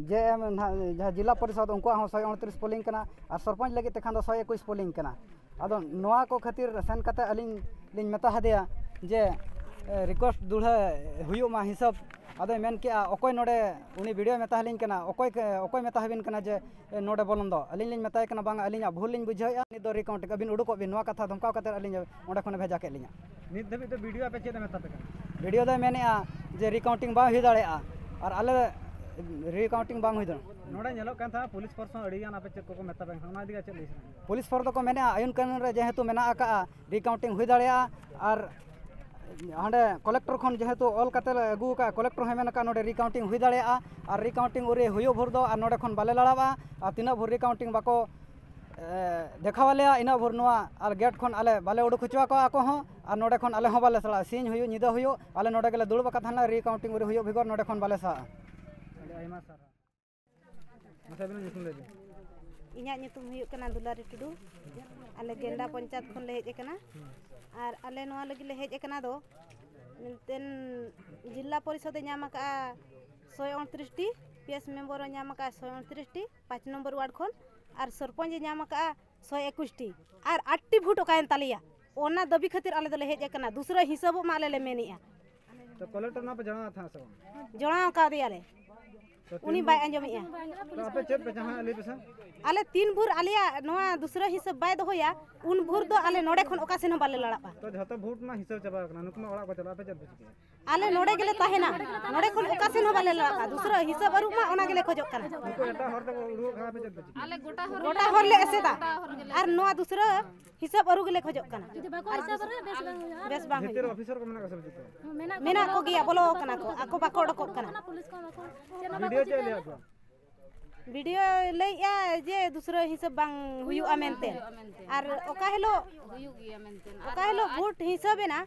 ᱡᱮ ᱮᱢ ᱱᱟᱦᱟᱜ ᱡᱟᱦᱟᱸ ᱡᱤᱞᱟ ᱯᱚᱨᱤᱥᱚᱫᱽ, ᱩᱱᱠᱩᱣᱟᱜ ᱦᱚᱸ ᱥᱚᱭ ᱩᱱᱛᱨᱤᱥ ᱯᱳᱞᱤᱝ ᱠᱟᱱᱟ, ᱟᱨ ᱥᱚᱨᱯᱚᱧᱪ ᱞᱟᱹᱜᱤᱫ ᱛᱮᱠᱷᱟᱱ ᱫᱚ ᱥᱚᱭ ᱮᱠᱩᱥ ᱯᱳᱞᱤᱝ ᱠᱟᱱᱟ᱾ ᱟᱫᱚ ᱱᱚᱣᱟ ᱠᱚ ᱠᱷᱟᱹᱛᱤᱨ ᱥᱮᱱ ᱠᱟᱛᱮ ᱟᱹᱞᱤᱧ ᱞᱤᱧ ᱢᱮᱛᱟ ᱦᱟᱫᱮᱭᱟ ᱡᱮ ᱨᱤᱠᱩᱭᱮᱥᱴ ᱫᱩᱲᱦᱟᱹ ᱦᱩᱭᱩᱜ ᱢᱟ ᱦᱤᱥᱟᱹᱵ᱾ ᱟᱫᱚᱭ ᱢᱮᱱ ᱠᱮᱜᱼᱟ, ᱚᱠᱚᱭ ᱱᱚᱰᱮ ᱩᱱᱤ ᱵᱤᱰᱤᱭᱳᱭ ᱢᱮᱛᱟ ᱦᱟᱞᱤᱧ ᱠᱟᱱᱟ, ᱚᱠᱚᱭ ᱚᱠᱚᱭ ᱢᱮᱛᱟ ᱦᱟᱵᱤᱱ ᱠᱟᱱᱟ ᱡᱮ ᱱᱚᱰᱮ ᱵᱚᱞᱚᱱ ᱫᱚ? ᱟᱹᱞᱤᱧ ᱞᱤᱧ ᱢᱮᱛᱟᱭ ᱠᱟᱱᱟ, ᱵᱟᱝ, ᱟᱹᱞᱤᱧᱟᱜ ᱵᱷᱩᱞ ᱞᱤᱧ ᱵᱩᱡᱷᱟᱹᱣᱮᱫᱼᱟ, ᱱᱤᱛ ᱫᱚ ᱨᱤᱠᱟᱣᱩᱱᱴᱤᱝ, ᱟᱹᱵᱤᱱ ᱩᱰᱩᱠᱚᱜ ᱵᱤᱱ, ᱱᱚᱣᱟ ᱠᱟᱛᱷᱟ ᱫᱷᱚᱢᱠᱟᱣ ᱠᱟᱛᱮ ᱟᱹᱞᱤᱧ ᱚᱸᱰᱮ ᱠᱷᱚᱱᱮ ᱵᱷᱮᱡᱟ ᱠᱮᱫ ᱞᱤᱧᱟ᱾ ᱱᱤᱛ ᱫᱷᱟᱹᱵᱤᱡ ᱫᱚ ᱵᱤᱰᱤᱭᱳ ᱟᱯᱮ ᱪᱮᱫ ᱮ ᱢᱮᱛᱟ ᱯᱮ ᱠᱟᱱᱟ? ᱵᱤᱰᱤᱭᱳ ᱫᱚᱭ ᱢᱮᱱᱮᱫᱼᱟ ᱡᱮ ᱨᱤᱠᱟᱣᱩᱱᱴᱤᱝ ᱵᱟᱝ ᱦᱩᱭ ᱫᱟᱲᱮᱭᱟᱜᱼᱟ, ᱟᱨ ᱟᱞᱮ ᱨᱤᱠᱟᱣᱩᱱᱴᱤᱝ ᱵᱟᱝ ᱦᱩᱭ ᱫᱟᱲᱮᱭᱟᱜᱼᱟ᱾ ᱱᱚᱰᱮ ᱧᱮᱞᱚᱜ ᱠᱟᱱ ᱛᱟᱦᱮᱸᱫ ᱯᱩᱞᱤᱥ ᱯᱷᱳᱨᱥ ᱦᱚᱸ ᱟᱹᱰᱤ ᱜᱟᱱ ᱟᱯᱮ ᱪᱮᱫ ᱠᱚᱠᱚ ᱢᱮᱛᱟ ᱯᱮ ᱠᱟᱱᱟ, ᱚᱱᱟ ᱤᱫᱤ ᱠᱟᱛᱮ ᱪᱮᱫ ᱞᱟᱹᱭ ᱥᱟᱱᱟᱭᱮᱫ ᱢᱮᱭᱟ? ᱯᱩᱞᱤᱥ ᱯᱷᱳᱨᱥ ᱫᱚᱠᱚ ᱢᱮᱱᱮᱫᱼᱟ, ᱟᱹᱭᱩᱱ ᱠᱟᱹᱱᱩᱱ ᱨᱮ ᱡᱮᱦᱮᱛᱩ ᱢᱮᱱᱟᱜ ᱟᱠᱟᱫᱼᱟ, ᱨᱤᱠᱟᱣᱩᱱᱴᱤᱝ ᱦᱩᱭ ᱫᱟᱲᱮᱭᱟᱜᱼᱟ, ᱟᱨ ᱦᱟᱸᱰᱮ ᱠᱚᱞᱮᱠᱴᱚᱨ ᱠᱷᱚᱱ ᱡᱮᱦᱮᱛᱩ ᱚᱞ ᱠᱟᱛᱮ ᱞᱮ ᱟᱹᱜᱩ ᱟᱠᱟᱫᱼᱟ, ᱠᱚᱞᱮᱠᱴᱚᱨ ᱦᱚᱸᱭ ᱢᱮᱱ ᱟᱠᱟᱫᱼᱟ ᱱᱚᱰᱮ ᱨᱤᱠᱟᱣᱩᱱᱴᱤᱝ ᱦᱩᱭ ᱫᱟᱲᱮᱭᱟᱜᱼᱟ, ᱟᱨ ᱨᱤᱠᱟᱣᱩᱱᱴᱤᱝ ᱟᱹᱣᱨᱤ ᱦᱩᱭᱩᱜ ᱵᱷᱳᱨ ᱫᱚ ᱟᱨ ᱱᱚᱰᱮ ᱠᱷᱚᱱ ᱵᱟᱞᱮ ᱞᱟᱲᱟᱣᱟ, ᱟᱨ ᱛᱤᱱᱟᱹᱜ ᱵᱷᱳᱨ ᱨᱤᱠᱟᱣᱩᱱᱴᱤᱝ ᱵᱟᱠᱚ ᱮ, ᱫᱮᱠᱷᱟᱣ ᱟᱞᱮᱭᱟ, ᱤᱱᱟᱹᱜ ᱵᱷᱳᱨ ᱱᱚᱣᱟ ᱟᱨ ᱜᱮᱴ ᱠᱷᱚᱱ ᱟᱞᱮ ᱵᱟᱞᱮ ᱩᱰᱩᱠ ᱦᱚᱪᱚ ᱟᱠᱚᱣᱟ ᱟᱠᱚ ᱦᱚᱸ, ᱟᱨ ᱱᱚᱰᱮ ᱠᱷᱚᱱ ᱟᱞᱮ ᱦᱚᱸ ᱵᱟᱞᱮ ᱥᱟᱲᱟᱜᱼᱟ᱾ ᱥᱤᱧ ᱦᱩᱭᱩᱜ, ᱧᱤᱫᱟᱹ ᱦᱩᱭᱩᱜ, ᱟᱞᱮ ᱱᱚᱰᱮ ᱜᱮᱞᱮ ᱫᱩᱲᱩᱵ ᱟᱠᱟᱫ ᱛᱟᱦᱮᱱᱟ, ᱨᱤᱠᱟᱣᱩᱱᱴᱤᱝ ᱟᱹᱣᱨᱤ ᱦᱩᱭᱩᱜ ᱵᱷᱤᱜᱚᱨ ᱱᱚᱰᱮ ᱠᱷᱚᱱ ᱵᱟᱞᱮ ᱥᱟᱲᱟᱜᱼᱟ᱾ ᱟᱹᱰᱤ ᱟᱭᱢᱟ ᱥᱟᱨᱦᱟᱣ᱾ ᱢᱟᱥᱮ ᱟᱵᱤᱱᱟᱜ ᱧᱩᱛᱩᱢ ᱞᱟᱹᱭ ᱵᱤᱱ᱾ ᱤᱧᱟᱹᱜ ᱧᱩᱛᱩᱢ ᱦᱩᱭᱩᱜ ᱠᱟᱱᱟ ᱫᱩᱞᱟᱨᱤ ᱴᱩᱰᱩ᱾ ᱟᱞᱮ ᱜᱮᱱᱰᱟ ᱯᱚᱧᱪᱟᱭᱮᱛ ᱠᱷᱚᱱ ᱞᱮ ᱦᱮᱡ ᱟᱠᱟᱱᱟ᱾ ᱟᱨ ᱟᱞᱮ ᱱᱚᱣᱟ ᱞᱟᱹᱜᱤᱫ ᱞᱮ ᱦᱮᱡ ᱟᱠᱟᱱᱟ ᱫᱚ, ᱢᱤᱫᱴᱮᱱ ᱡᱤᱞᱟ ᱯᱚᱨᱤᱥᱚᱫᱮ ᱧᱟᱢ ᱟᱠᱟᱫᱼᱟ ᱥᱚᱭ ᱩᱱᱛᱨᱤᱥ ᱴᱤ, ᱯᱤ ᱮᱥ ᱢᱮᱢᱵᱚᱨᱮ ᱧᱟᱢ ᱟᱠᱟᱫᱼᱟ ᱥᱚᱭ ᱩᱱᱛᱨᱤᱥ ᱴᱤ, ᱯᱟᱸᱪ ᱱᱚᱢᱵᱚᱨ ᱣᱟᱨᱰ ᱠᱷᱚᱱ, ᱟᱨ ᱥᱚᱨᱯᱚᱧᱪ ᱮ ᱧᱟᱢ ᱟᱠᱟᱫᱼᱟ ᱥᱚᱭ ᱮᱠᱩᱥ ᱴᱤ, ᱟᱨ ᱟᱴ ᱴᱤ ᱵᱷᱳᱴ ᱚᱠᱟᱭᱮᱱ ᱛᱟᱞᱮᱭᱟ? ᱚᱱᱟ ᱫᱟᱹᱵᱤ ᱠᱷᱟᱹᱛᱤᱨ ᱟᱞᱮ ᱫᱚᱞᱮ ᱦᱮᱡ ᱟᱠᱟᱱᱟ, ᱫᱩᱥᱨᱟᱹ ᱦᱤᱥᱟᱹᱵᱚᱜ ᱢᱟ ᱟᱞᱮ ᱞᱮ ᱢᱮᱱᱮᱜᱼᱟ᱾ ᱛᱚ ᱠᱚᱞᱮᱠᱴᱚᱨ ᱱᱚᱣᱟ ᱯᱮ ᱡᱟᱱᱟᱣ ᱛᱟᱦᱮᱸ ᱥᱮ ᱵᱟᱝ? ᱡᱟᱱᱟᱣ ᱠᱟᱣᱫᱮᱭᱟᱞᱮ᱾ ᱛᱚ ᱩᱱᱤ ᱛᱤᱱ ᱵᱟᱭ ᱟᱸᱡᱚᱢᱮᱜᱼᱟ᱾ ᱛᱚ ᱟᱯᱮ ᱪᱮᱫ ᱯᱮ ᱪᱟᱦᱟᱜᱼᱟ, ᱞᱟᱹᱭ ᱯᱮᱥᱮ? ᱟᱞᱮ ᱛᱤᱱ ᱵᱷᱳᱨ ᱟᱞᱮᱭᱟᱜ ᱱᱚᱣᱟ ᱫᱩᱥᱨᱟᱹ ᱦᱤᱥᱟᱹᱵ ᱵᱟᱭ ᱫᱚᱦᱚᱭᱟ, ᱩᱱ ᱵᱷᱳᱨ ᱫᱚ ᱟᱞᱮ ᱱᱚᱰᱮ ᱠᱷᱚᱱ ᱚᱠᱟ ᱥᱮᱱ ᱦᱚᱸ ᱵᱟᱞᱮ ᱞᱟᱲᱟᱜᱼᱟ᱾ ᱛᱚ ᱡᱷᱚᱛᱚ ᱵᱷᱳᱴ ᱢᱟ ᱦᱤᱥᱟᱹᱵ ᱪᱟᱵᱟ ᱟᱠᱟᱱᱟ, ᱱᱩᱠᱩ ᱢᱟ ᱚᱲᱟᱜ ᱠᱚ ᱪᱟᱞᱟᱜᱼᱟ, ᱟᱯᱮ ᱪᱮᱫ ᱯᱮ ᱪᱤᱠᱟᱹᱭᱟ? ᱟᱞᱮ ᱱᱚᱰᱮ ᱜᱮᱞᱮ ᱛᱟᱦᱮᱱᱟ, ᱱᱚᱰᱮ ᱠᱷᱚᱱ ᱚᱠᱟ ᱥᱮᱱ ᱦᱚᱸ ᱵᱟᱞᱮ ᱞᱟᱲᱟᱜᱼᱟ᱾ ᱫᱩᱥᱨᱟᱹ ᱦᱤᱥᱟᱹᱵ ᱟᱹᱨᱩᱵ ᱢᱟ, ᱚᱱᱟ ᱜᱮᱞᱮ ᱠᱷᱚᱡᱚᱜ ᱠᱟᱱᱟ᱾ ᱱᱩᱠᱩ ᱮᱴᱟᱜ ᱦᱚᱲ ᱛᱮᱠᱚ ᱩᱰᱩᱠᱚᱜ ᱠᱷᱟᱱ ᱟᱯᱮ ᱪᱮᱫ ᱯᱮ ᱪᱤᱠᱟᱹᱭᱟ? ᱜᱚᱴᱟ ᱦᱚᱲ ᱞᱮ ᱮᱥᱮᱫᱟ, ᱟᱨ ᱱᱚᱣᱟ ᱫᱩᱥᱨᱟᱹ ᱦᱤᱥᱟᱹᱵ ᱟᱹᱨᱩ ᱜᱮᱞᱮ ᱠᱷᱚᱡᱚᱜ ᱠᱟᱱᱟ᱾ ᱡᱩᱫᱤ ᱵᱟᱠᱚ ᱟᱨ ᱦᱤᱥᱟᱹᱵ ᱟᱹᱨᱩᱭᱟ, ᱵᱮᱥ ᱵᱟᱝ ᱦᱩᱭᱩᱜᱼᱟ᱾ ᱵᱮᱥ ᱵᱟᱝ ᱵᱷᱤᱛᱤᱨ ᱦᱩᱭᱩᱜᱼᱟ᱾ ᱚᱯᱷᱤᱥᱟᱨ ᱠᱚ ᱢᱮᱱᱟᱜ ᱠᱚᱣᱟ ᱥᱮ ᱵᱟᱹᱪᱩᱜ ᱠᱚᱣᱟ? ᱢᱮᱱᱟᱜ ᱠᱚ ᱢᱮᱱᱟᱜ ᱜᱮᱭᱟ, ᱠᱚᱜᱮᱭᱟ, ᱵᱚᱞᱚ ᱟᱠᱟᱱᱟ ᱠᱚ, ᱟᱠᱚ ᱵᱟᱠᱚ ᱚᱰᱚᱠᱚᱜ ᱠᱟᱱᱟ᱾ ᱯᱩᱞᱤᱥ ᱠᱚ ᱵᱟᱠᱚ, ᱪᱮᱫ ᱦᱚᱸ ᱵᱟᱠᱚ ᱵᱤᱰᱤᱭᱳ ᱪᱮᱫ ᱪᱤᱠᱟᱹᱭᱟ᱾ ᱞᱟᱹᱭ ᱟᱠᱚ? ᱵᱤᱰᱤᱭᱳ ᱞᱟᱹᱭᱮᱜᱼᱟ ᱡᱮ ᱫᱩᱥᱨᱟᱹ ᱦᱤᱥᱟᱹᱵ ᱵᱟᱝ ᱦᱩᱭᱩᱜᱼᱟ ᱢᱮᱱᱛᱮ᱾ ᱦᱩᱭᱩᱜᱼᱟ ᱢᱮᱱᱛᱮ᱾ ᱟᱨ ᱚᱠᱟ ᱦᱤᱞᱳᱜ, ᱦᱩᱭᱩᱜ ᱜᱮᱭᱟ ᱢᱮᱱᱛᱮ᱾ ᱚᱠᱟ ᱦᱤᱞᱳᱜ ᱵᱷᱳᱴ ᱦᱤᱥᱟᱹᱵ ᱮᱱᱟ,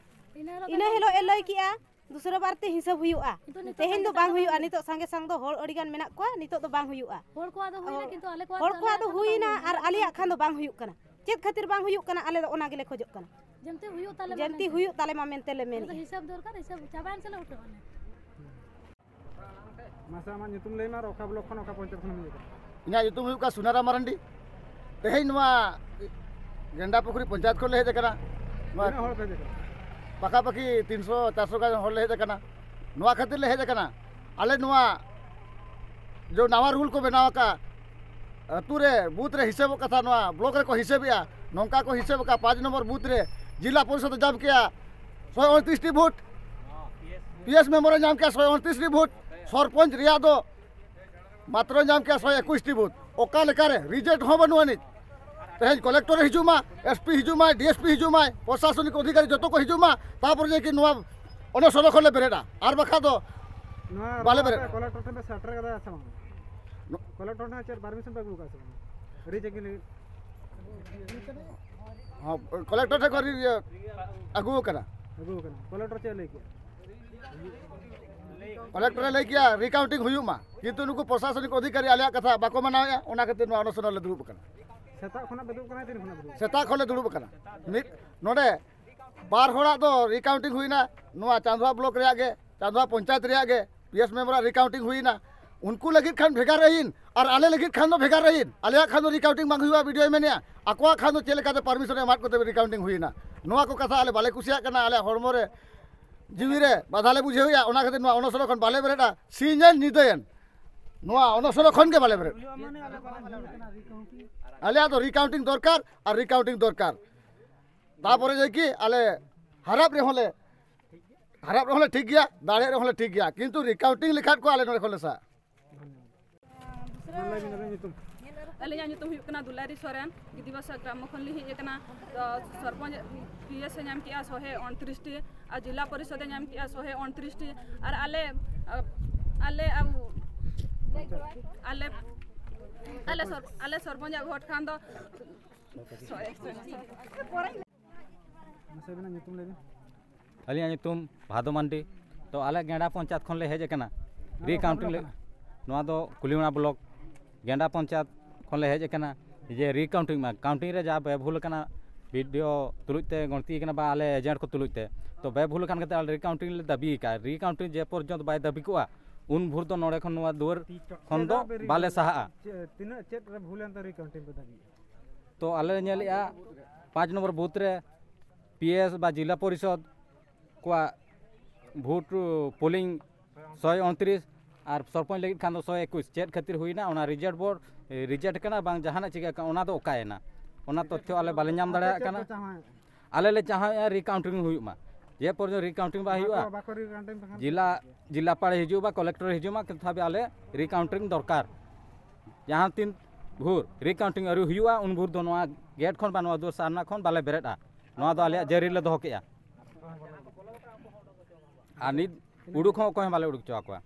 ᱤᱱᱟᱹ ᱦᱤᱞᱳᱜ ᱮ ᱞᱟᱹᱭ ᱠᱮᱜᱼᱟ ᱫᱩᱥᱨᱟᱹ ᱵᱟᱨ ᱛᱮ ᱦᱤᱥᱟᱹᱵ ᱦᱩᱭᱩᱜᱼᱟ᱾ ᱠᱤᱱᱛᱩ ᱱᱤᱛᱚᱜ ᱛᱮᱦᱮᱧ ᱫᱚ ᱥᱟᱸᱜᱮ ᱵᱟᱝ ᱥᱟᱸᱜᱮ ᱦᱩᱭᱩᱜᱼᱟ᱾ ᱦᱩᱭᱩᱜᱼᱟ᱾ ᱱᱤᱛᱚᱜ ᱥᱟᱸᱜᱮ ᱥᱟᱝ ᱫᱚ ᱦᱚᱲ ᱟᱹᱰᱤ ᱜᱟᱱ ᱢᱮᱱᱟᱜ ᱠᱚᱣᱟ, ᱱᱤᱛᱚᱜ ᱫᱚ ᱵᱟᱝ ᱦᱩᱭᱩᱜᱼᱟ᱾ ᱦᱚᱲ ᱠᱚᱣᱟᱜ ᱫᱚ ᱦᱩᱭᱱᱟ, ᱠᱤᱱᱛᱩ ᱟᱞᱮ ᱠᱚᱣᱟᱜ ᱦᱚᱲ ᱫᱚ ᱠᱚᱣᱟᱜ ᱟᱞᱮ ᱫᱚ ᱫᱚ ᱦᱩᱭᱱᱟ, ᱵᱟᱝ ᱟᱨ ᱦᱩᱭᱩᱜᱼᱟ᱾ ᱟᱞᱮᱭᱟᱜ ᱠᱷᱟᱱ ᱫᱚ ᱵᱟᱝ ᱦᱩᱭᱩᱜ ᱠᱟᱱᱟ᱾ ᱪᱮᱫ ᱠᱷᱟᱹᱛᱤᱨ ᱵᱟᱝ ᱦᱩᱭᱩᱜ ᱠᱟᱱᱟ, ᱟᱞᱮ ᱫᱚ ᱚᱱᱟ ᱜᱮᱞᱮ ᱠᱷᱚᱡᱚᱜ ᱠᱟᱱᱟ᱾ ᱡᱮᱢᱛᱤ ᱦᱩᱭᱩᱜ ᱛᱟᱞᱮ ᱢᱟ ᱡᱮᱢᱛᱤ ᱢᱮᱱᱛᱮ᱾ ᱦᱩᱭᱩᱜ ᱛᱟᱞᱮ ᱢᱟ ᱢᱮᱱᱛᱮ ᱞᱮ ᱟᱞᱮ ᱫᱚ ᱢᱮᱱᱮᱜᱼᱟ᱾ ᱦᱤᱥᱟᱹᱵ ᱫᱚᱨᱠᱟᱨ, ᱦᱤᱥᱟᱹᱵ ᱪᱟᱵᱟᱭᱮᱱ ᱥᱮ ᱞᱮ ᱩᱴᱷᱟᱹᱣ ᱟᱞᱮ᱾ ᱢᱟᱥᱮ ᱟᱢᱟᱜ ᱧᱩᱛᱩᱢ ᱞᱟᱹᱭ ᱢᱮ ᱟᱨ ᱚᱠᱟ ᱵᱞᱚᱠ ᱠᱷᱚᱱ ᱚᱠᱟ ᱯᱚᱧᱪᱟᱭᱮᱛ ᱠᱷᱚᱱᱮᱢ ᱦᱮᱡ ᱟᱠᱟᱱᱟ? ᱤᱧᱟᱹᱜ ᱧᱩᱛᱩᱢ ᱦᱩᱭᱩᱜ ᱠᱟᱱᱟ ᱥᱩᱱᱟᱨᱟᱢ ᱢᱟᱨᱟᱱᱰᱤ᱾ ᱛᱮᱦᱮᱧ ᱱᱚᱣᱟ ᱜᱮᱱᱰᱟ ᱯᱩᱠᱷᱨᱤ ᱯᱚᱧᱪᱟᱭᱮᱛ ᱠᱷᱚᱱ ᱞᱮ ᱦᱮᱡ ᱟᱠᱟᱱᱟ᱾ ᱱᱚᱣᱟ ᱛᱤᱱᱟᱹᱜ ᱦᱚᱲ ᱯᱮ ᱦᱮᱡ ᱟᱠᱟᱱᱟ? ᱯᱟᱠᱟᱯᱟᱠᱤ ᱛᱤᱱᱥᱚ ᱪᱟᱨᱥᱚ ᱜᱟᱱ ᱦᱚᱲ ᱞᱮ ᱦᱮᱡ ᱟᱠᱟᱱᱟ᱾ ᱱᱚᱣᱟ ᱠᱷᱟᱹᱛᱤᱨ ᱞᱮ ᱦᱮᱡ ᱟᱠᱟᱱᱟ, ᱟᱞᱮ ᱱᱚᱣᱟ ᱡᱮ ᱱᱟᱣᱟ ᱨᱩᱞ ᱠᱚ ᱵᱮᱱᱟᱣ ᱟᱠᱟᱫ, ᱟᱹᱛᱩ ᱨᱮ ᱵᱩᱛᱷ ᱨᱮ ᱦᱤᱥᱟᱹᱵᱚᱜ ᱠᱟᱛᱷᱟ, ᱱᱚᱣᱟ ᱵᱞᱚᱠ ᱨᱮᱠᱚ ᱦᱤᱥᱟᱹᱵᱮᱜᱼᱟ, ᱱᱚᱝᱠᱟ ᱠᱚ ᱦᱤᱥᱟᱹᱵ ᱟᱠᱟᱫ, ᱯᱟᱸᱪ ᱱᱚᱢᱵᱚᱨ ᱵᱩᱛᱷ ᱨᱮ ᱡᱤᱞᱟ ᱯᱚᱨᱤᱥᱚᱫ ᱮ ᱧᱟᱢ ᱠᱮᱜᱼᱟ ᱥᱚᱭ ᱩᱱᱛᱨᱤᱥ ᱴᱤ ᱵᱷᱳᱴ, ᱯᱤ ᱮᱥ ᱢᱮᱢᱵᱚᱨ ᱮ ᱧᱟᱢ ᱠᱮᱜᱼᱟ ᱥᱚᱭ ᱩᱱᱛᱨᱤᱥ ᱴᱤ ᱵᱷᱳᱴ, ᱥᱚᱨᱯᱚᱧᱪ ᱨᱮᱭᱟᱜ ᱫᱚ ᱢᱟᱛᱨᱚ ᱧᱟᱢ ᱠᱮᱜᱼᱟ ᱥᱚᱭ ᱮᱠᱩᱥ ᱴᱤ ᱵᱷᱳᱴ᱾ ᱚᱠᱟ ᱞᱮᱠᱟᱨᱮ ᱨᱤᱡᱮᱠᱴ ᱦᱚᱸ ᱵᱟᱹᱱᱩᱜ ᱟᱹᱱᱤᱡ᱾ ᱛᱮᱦᱮᱧ ᱠᱚᱞᱮᱠᱴᱚᱨ ᱮ ᱦᱤᱡᱩᱜ ᱢᱟ, ᱮᱥ ᱯᱤ ᱦᱤᱡᱩᱜ ᱢᱟᱭ, ᱰᱤ ᱮᱥ ᱯᱤ ᱦᱤᱡᱩᱜ ᱢᱟᱭ, ᱯᱨᱚᱥᱟᱥᱚᱱᱤᱠ ᱚᱫᱷᱤᱠᱟᱨᱤ ᱡᱚᱛᱚ ᱠᱚ ᱦᱤᱡᱩᱜ ᱢᱟ, ᱛᱟᱯᱚᱨᱮ ᱡᱮ ᱠᱤ ᱱᱚᱣᱟ ᱚᱱᱚᱥᱚᱱ ᱠᱷᱚᱱ ᱞᱮ ᱵᱮᱨᱮᱫᱼᱟ, ᱟᱨ ᱵᱟᱠᱷᱟᱱ ᱫᱚ ᱱᱚᱣᱟ ᱵᱟᱞᱮ ᱨᱚᱲ ᱵᱮᱨᱮᱫᱼᱟ᱾ ᱠᱟᱛᱮ ᱠᱚᱞᱮᱠᱴᱚᱨ ᱴᱷᱮᱱ ᱯᱮ ᱥᱮᱴᱮᱨ ᱠᱟᱫᱟ ᱥᱮ ᱵᱟᱝ? ᱱᱚ- ᱠᱚᱞᱮᱠᱴᱚᱨ ᱴᱷᱮᱱ ᱪᱮᱫ ᱯᱟᱨᱢᱤᱥᱚᱱ ᱯᱮ ᱟᱹᱜᱩ ᱠᱟᱜᱼᱟ ᱥᱮ ᱵᱟᱝ? ᱨᱤᱪᱮᱠᱤᱝ ᱞᱟᱹᱜᱤᱫ? ᱦᱚᱸ, ᱠᱚᱞᱮᱠᱴᱚᱨ ᱴᱷᱮᱱ ᱠᱷᱚᱱ ᱤᱭᱟᱹ ᱟᱹᱜᱩ ᱟᱠᱟᱱᱟ᱾ ᱟᱹᱜᱩ ᱟᱠᱟᱱᱟ᱾ ᱠᱚᱞᱮᱠᱴᱚᱨ ᱪᱮᱫ ᱮ ᱞᱟᱹᱭ ᱠᱮᱜᱼᱟ? ᱠᱚᱞᱮᱠᱴᱚᱨ ᱮ ᱞᱟᱹᱭ ᱠᱮᱜᱼᱟ ᱨᱤᱠᱟᱣᱩᱱᱴᱤᱝ ᱦᱩᱭᱩᱜ ᱢᱟ, ᱠᱤᱱᱛᱩ ᱱᱩᱠᱩ ᱯᱨᱚᱥᱟᱥᱚᱱᱤᱠ ᱚᱫᱷᱤᱠᱟᱨᱤ ᱟᱞᱮᱭᱟᱜ ᱠᱟᱛᱷᱟ ᱵᱟᱠᱚ ᱢᱟᱱᱟᱣᱮᱫᱼᱟ, ᱚᱱᱟ ᱠᱷᱟᱹᱛᱤᱨ ᱱᱚᱣᱟ ᱚᱱᱚᱥᱚᱱ ᱨᱮᱞᱮ ᱫᱩᱲᱩᱵ ᱟᱠᱟᱱᱟ᱾ ᱥᱮᱛᱟᱜ ᱠᱷᱚᱱᱟᱜ ᱯᱮ ᱫᱩᱲᱩᱵ ᱠᱟᱱᱟ? ᱛᱤᱱ ᱠᱷᱚᱱᱟᱜ ᱯᱮ ᱫᱩᱲᱩᱵ ᱠᱟᱱᱟ? ᱥᱮᱛᱟᱜ ᱠᱷᱚᱱ ᱞᱮ ᱫᱩᱲᱩᱵ ᱟᱠᱟᱱᱟ᱾ ᱢᱤᱫ ᱱᱚᱰᱮ ᱵᱟᱨ ᱦᱚᱲᱟᱜ ᱫᱚ ᱨᱤᱠᱟᱣᱩᱱᱴᱤᱝ ᱦᱩᱭᱱᱟ, ᱱᱚᱣᱟ ᱪᱟᱸᱫᱣᱟ ᱵᱞᱚᱠ ᱨᱮᱭᱟᱜ ᱜᱮ, ᱪᱟᱸᱫᱣᱟ ᱯᱚᱧᱪᱟᱭᱮᱛ ᱨᱮᱭᱟᱜ ᱜᱮ, ᱯᱤ ᱮᱥ ᱢᱮᱢᱵᱟᱨᱟᱜ ᱨᱤᱠᱟᱣᱩᱱᱴᱤᱝ ᱦᱩᱭᱱᱟ᱾ ᱩᱱᱠᱩ ᱞᱟᱹᱜᱤᱫ ᱠᱷᱟᱱ ᱵᱷᱮᱜᱟᱨ ᱟᱹᱭᱤᱱ ᱟᱨ ᱟᱞᱮ ᱞᱟᱹᱜᱤᱫ ᱠᱷᱟᱱ ᱫᱚ ᱵᱷᱮᱜᱟᱨ ᱟᱹᱭᱤᱱ᱾ ᱟᱞᱮᱭᱟᱜ ᱠᱷᱟᱱ ᱫᱚ ᱨᱤᱠᱟᱣᱩᱱᱴᱤᱝ ᱵᱟᱝ ᱦᱩᱭᱩᱜᱼᱟ, ᱵᱤ ᱰᱤ ᱳᱭ ᱢᱮᱱᱮᱜᱼᱟ᱾ ᱟᱠᱚᱣᱟᱜ ᱠᱷᱟᱱ ᱫᱚ ᱪᱮᱫ ᱞᱮᱠᱟᱛᱮ ᱯᱟᱨᱢᱤᱥᱚᱱ ᱮ ᱮᱢᱟᱫ ᱠᱚᱛᱮ ᱨᱤᱠᱟᱣᱩᱱᱴᱤᱝ ᱦᱩᱭᱱᱟ? ᱱᱚᱣᱟ ᱠᱚ ᱠᱟᱛᱷᱟ ᱟᱞᱮ ᱵᱟᱞᱮ ᱠᱩᱥᱤᱭᱟᱜ ᱠᱟᱱᱟ᱾ ᱟᱞᱮᱭᱟᱜ ᱦᱚᱲᱢᱚ ᱨᱮ, ᱡᱤᱣᱤ ᱨᱮ ᱵᱟᱫᱷᱟ ᱞᱮ ᱵᱩᱡᱷᱟᱹᱣᱮᱫᱼᱟ᱾ ᱚᱱᱟ ᱠᱷᱟᱹᱛᱤᱨ ᱱᱚᱣᱟ ᱚᱱᱚᱥᱚᱱ ᱠᱷᱚᱱ ᱵᱟᱞᱮ ᱵᱮᱨᱮᱫᱼᱟ᱾ ᱥᱤᱧ ᱮᱱ ᱧᱤᱫᱟᱹᱭᱮᱱ, ᱱᱚᱣᱟ ᱚᱱᱚᱥᱚᱱ ᱠᱷᱚᱱ ᱜᱮ ᱵᱟᱞᱮ ᱵᱮᱨᱮᱫ᱾ ᱟᱞᱮᱭᱟᱜ ᱫᱚ ᱨᱤᱠᱟᱣᱩᱱᱴᱤᱝ ᱫᱚᱨᱠᱟᱨ ᱟᱨ ᱨᱤᱠᱟᱣᱩᱱᱴᱤᱝ ᱫᱚᱨᱠᱟᱨ᱾ ᱛᱟᱯᱚᱨᱮ ᱡᱮ ᱠᱤ ᱟᱞᱮ ᱦᱟᱨᱟᱯ ᱨᱮᱦᱚᱸ ᱞᱮ, ᱦᱟᱨᱟᱯ ᱨᱮᱦᱚᱸ ᱞᱮ ᱴᱷᱤᱠ ᱜᱮᱭᱟ, ᱫᱟᱲᱮᱜ ᱨᱮᱦᱚᱸ ᱞᱮ ᱴᱷᱤᱠ ᱜᱮᱭᱟ, ᱠᱤᱱᱛᱩ ᱨᱤᱠᱟᱣᱩᱱᱴᱤᱝ ᱞᱮᱠᱷᱟᱱ ᱠᱚ ᱟᱞᱮ ᱱᱚᱰᱮ ᱠᱷᱚᱱ ᱞᱮ ᱥᱟᱦᱟᱜᱼᱟ᱾ ᱢᱟ ᱞᱟᱹᱭ ᱵᱤᱱ ᱟᱵᱤᱱ ᱧᱩᱛᱩᱢ᱾ ᱟᱹᱞᱤᱧᱟᱜ ᱧᱩᱛᱩᱢ ᱦᱩᱭᱩᱜ ᱠᱟᱱᱟ ᱫᱩᱞᱟᱨᱤ ᱥᱚᱨᱮᱱ, ᱜᱤᱫᱤᱵᱟᱥᱟ ᱜᱨᱟᱢ ᱠᱷᱚᱱ ᱞᱤᱧ ᱦᱮᱡ ᱟᱠᱟᱱᱟ᱾ ᱛᱚ ᱥᱚᱨᱯᱚᱧᱪ ᱯᱤ ᱮᱥ ᱮ ᱧᱟᱢ ᱠᱮᱜᱼᱟ ᱥᱚᱦᱮ ᱩᱱᱛᱨᱤᱥ ᱴᱤ, ᱟᱨ ᱡᱤᱞᱟ ᱯᱚᱨᱤᱥᱚᱫ ᱮ ᱧᱟᱢ ᱠᱮᱜᱼᱟ ᱥᱚᱦᱮ ᱩᱱᱛᱨᱤᱥ ᱴᱤ, ᱟᱨ ᱟᱞᱮ, ᱟᱞᱮ, ᱟᱞᱮ, ᱟᱞᱮ ᱥᱚᱨ-, ᱟᱞᱮ ᱥᱚᱨᱯᱚᱧᱪ ᱟᱜ ᱵᱷᱳᱴ ᱠᱷᱟᱱ ᱫᱚ ᱢᱟᱥᱮ ᱟᱹᱵᱤᱱᱟᱜ ᱧᱩᱛᱩᱢ ᱞᱟᱹᱭ ᱵᱤᱱ᱾ ᱟᱹᱞᱤᱧᱟᱜ ᱧᱩᱛᱩᱢ ᱵᱷᱟᱫᱚ ᱢᱟᱱᱰᱤ᱾ ᱛᱚ ᱟᱞᱮ ᱜᱮᱸᱰᱟ ᱯᱚᱧᱪᱟᱭᱮᱛ ᱠᱷᱚᱱᱞᱮ ᱦᱮᱡ ᱟᱠᱟᱱᱟ᱾ ᱱᱚᱣᱟ ᱫᱚ ᱚᱠᱟ ᱨᱤᱠᱟᱣᱩᱱᱴᱤᱝ ᱞᱮ, ᱵᱞᱚᱠ ᱠᱟᱱᱟ? ᱱᱚᱣᱟ ᱫᱚ ᱠᱩᱞᱤᱢᱟᱲᱟ ᱵᱞᱚᱠ᱾ ᱜᱮᱸᱰᱟ ᱯᱚᱧᱪᱟᱭᱮᱛ ᱠᱷᱚᱱᱞᱮ ᱦᱮᱡ ᱟᱠᱟᱱᱟ᱾ ᱡᱮ ᱨᱤᱠᱟᱣᱩᱱᱴᱤᱝ ᱢᱟ, ᱠᱟᱣᱩᱱᱴᱤᱝ ᱨᱮ ᱡᱟ ᱵᱮᱵᱷᱩᱞ ᱟᱠᱟᱱᱟ, ᱵᱤ ᱰᱤ ᱳ ᱛᱩᱞᱩᱡ ᱛᱮ ᱜᱚᱬᱛᱤ ᱟᱠᱟᱱᱟ ᱵᱟ ᱟᱞᱮ ᱮᱡᱮᱱᱴ ᱠᱚ ᱛᱩᱞᱩᱡ ᱛᱮ, ᱛᱚ ᱵᱮᱵᱷᱩᱞ ᱟᱠᱟᱱ ᱠᱷᱟᱹᱛᱤᱨ ᱟᱞᱮ ᱨᱤᱠᱟᱣᱩᱱᱴᱤᱝ ᱞᱮ ᱫᱟᱹᱵᱤ ᱟᱠᱟᱫᱼᱟ᱾ ᱨᱤᱠᱟᱣᱩᱱᱴᱤᱝ ᱡᱮ ᱯᱚᱨᱡᱚᱱᱛᱚ ᱵᱟᱭ ᱫᱟᱹᱵᱤ ᱠᱚᱜᱼᱟ, ᱩᱱ ᱵᱷᱳᱨ ᱫᱚ ᱱᱚᱰᱮ ᱠᱷᱚᱱ ᱱᱚᱣᱟ ᱫᱩᱣᱟᱹᱨ ᱠᱷᱚᱱ ᱫᱚ ᱪᱮᱫᱟᱜ ᱯᱮ ᱵᱟᱞᱮ ᱨᱤᱠᱟᱹᱣ-, ᱥᱟᱦᱟᱜᱼᱟ᱾ ᱪᱮ-, ᱛᱤᱱᱟᱹᱜ ᱪᱮᱫ ᱨᱮ ᱵᱷᱩᱞ ᱮᱱᱛᱮ ᱨᱤᱠᱟᱹᱣᱩᱱᱴᱤᱝ ᱯᱮ ᱫᱟᱹᱵᱤᱭᱮᱫᱼᱟ? ᱛᱚ ᱟᱞᱮ ᱞᱮ ᱧᱮᱞᱮᱫᱼᱟ ᱯᱟᱸᱪ ᱱᱚᱢᱵᱚᱨ ᱵᱩᱛᱷ ᱨᱮ ᱯᱤ ᱮᱥ ᱵᱟ ᱡᱤᱞᱟ ᱯᱚᱨᱤᱥᱚᱫᱽ ᱠᱚᱣᱟᱜ ᱵᱷᱳᱴ ᱯᱳᱞᱤᱝ ᱥᱚᱭ ᱩᱱᱛᱨᱤᱥ ᱟᱨ ᱥᱚᱨᱯᱚᱧᱪ ᱞᱟᱹᱜᱤᱫ ᱠᱷᱟᱱ ᱫᱚ ᱥᱚᱭ ᱮᱠᱩᱥ᱾ ᱪᱮᱫ ᱠᱷᱟᱹᱛᱤᱨ ᱦᱩᱭᱱᱟ ᱚᱱᱟ ᱨᱤᱡᱮᱠᱴ ᱵᱳᱨᱰ, ᱨᱤᱡᱮᱠᱴ ᱠᱟᱱᱟ ᱵᱟᱝ ᱡᱟᱦᱟᱱᱟᱜ ᱪᱤᱠᱟᱹᱜ ᱠᱟᱱᱟ, ᱚᱱᱟ ᱫᱚ ᱚᱠᱟᱭᱮᱱᱟ? ᱚᱱᱟ ᱛᱚᱛᱛᱷᱚ ᱟᱞᱮ ᱵᱟᱞᱮ ᱧᱟᱢ ᱫᱟᱲᱮᱭᱟᱜ ᱠᱟᱱᱟ᱾ ᱟᱞᱮ ᱞᱮ ᱪᱟᱦᱟᱣᱮᱫᱼᱟ ᱨᱤᱠᱟᱣᱩᱱᱴᱤᱝ ᱦᱩᱭᱩᱜ ᱢᱟ, ᱡᱮ ᱯᱚᱨᱡᱚᱱᱛᱚ ᱨᱤᱠᱟᱣᱩᱱᱴᱤᱝ ᱵᱟᱭ ᱦᱩᱭᱩᱜᱼᱟ᱾ ᱵᱟᱠᱚ ᱨᱤᱠᱟᱣᱩᱱᱴᱤᱝ ᱛᱟᱦᱮᱸ ᱡᱮᱞᱟ, ᱡᱮᱞᱟ ᱯᱟᱲᱮ ᱦᱤᱡᱩᱜ ᱵᱟ ᱠᱚᱞᱮᱠᱴᱚᱨ ᱦᱤᱡᱩᱜ ᱢᱟ, ᱠᱤᱱᱛᱩ ᱟᱞᱮ ᱨᱤᱠᱟᱣᱩᱱᱴᱤᱝ ᱫᱚᱨᱠᱟᱨ᱾ ᱡᱟᱦᱟᱸ ᱛᱤᱱ ᱵᱷᱳᱨ ᱨᱤᱠᱟᱣᱩᱱᱴᱤᱝ ᱟᱹᱣᱨᱤ ᱦᱩᱭᱩᱜᱼᱟ, ᱩᱱ ᱵᱷᱳᱨ ᱫᱚ ᱱᱚᱣᱟ ᱜᱮᱴ ᱠᱷᱚᱱ ᱵᱟ ᱱᱚᱣᱟ ᱫᱩᱣᱟᱹᱨ ᱥᱟᱨᱱᱟ ᱠᱷᱚᱱ ᱵᱟᱞᱮ ᱵᱮᱨᱮᱫᱼᱟ᱾ ᱱᱚᱣᱟ ᱫᱚ ᱟᱞᱮᱭᱟᱜ ᱡᱟᱹᱨᱤ ᱞᱮ ᱫᱚᱦᱚ ᱠᱮᱜᱼᱟ᱾ ᱟᱨ ᱱᱤᱛ ᱩᱰᱩᱠ ᱦᱚᱸ ᱚᱠᱚᱭ ᱦᱚᱸ ᱵᱟᱞᱮ ᱩᱰᱩᱠ ᱦᱚᱪᱚ ᱟᱠᱚᱣᱟ᱾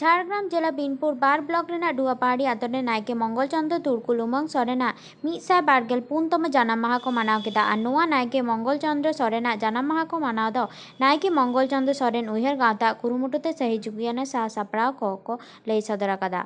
ᱡᱷᱟᱲᱜᱨᱟᱢ ᱡᱮᱞᱟ ᱵᱤᱱᱯᱩᱨ ᱵᱟᱨ ᱵᱞᱚᱠ ᱨᱮᱱᱟᱜ ᱰᱩᱣᱟᱯᱟᱦᱟᱲᱤ ᱟᱛᱳ ᱨᱮ ᱱᱟᱭᱠᱮ ᱢᱚᱝᱜᱚᱞ ᱪᱚᱸᱫᱽᱨᱚ ᱛᱩᱲᱠᱩ ᱞᱩᱢᱟᱹᱝ ᱥᱚᱨᱮᱱᱟᱜ ᱢᱤᱫ ᱥᱟᱭ ᱵᱟᱨ ᱜᱮᱞ ᱯᱩᱱ ᱛᱚᱢᱚ ᱡᱟᱱᱟᱢ ᱢᱟᱦᱟ ᱠᱚ ᱢᱟᱱᱟᱣ ᱠᱮᱫᱟ᱾ ᱟᱨ ᱱᱚᱣᱟ ᱱᱟᱭᱠᱮ ᱢᱚᱝᱜᱚᱞ ᱪᱚᱸᱫᱽᱨᱚ ᱥᱚᱨᱮᱱᱟᱜ ᱡᱟᱱᱟᱢ ᱢᱟᱦᱟ ᱠᱚ ᱢᱟᱱᱟᱣ ᱫᱚ ᱱᱟᱭᱠᱮ ᱢᱚᱝᱜᱚᱞ ᱪᱚᱸᱫᱽᱨᱚ ᱥᱚᱨᱮᱱ ᱩᱭᱦᱟᱹᱨ ᱜᱟᱶᱛᱟ ᱠᱩᱨᱩᱢᱩᱴᱩ ᱛᱮ ᱥᱟᱹᱦᱤᱡᱩᱜᱤᱭᱟᱱᱟ ᱥᱟᱦᱟ ᱥᱟᱯᱲᱟᱣ ᱠᱚ ᱠᱚ ᱞᱟᱹᱭ ᱥᱚᱫᱚᱨ ᱟᱠᱟᱫᱟ᱾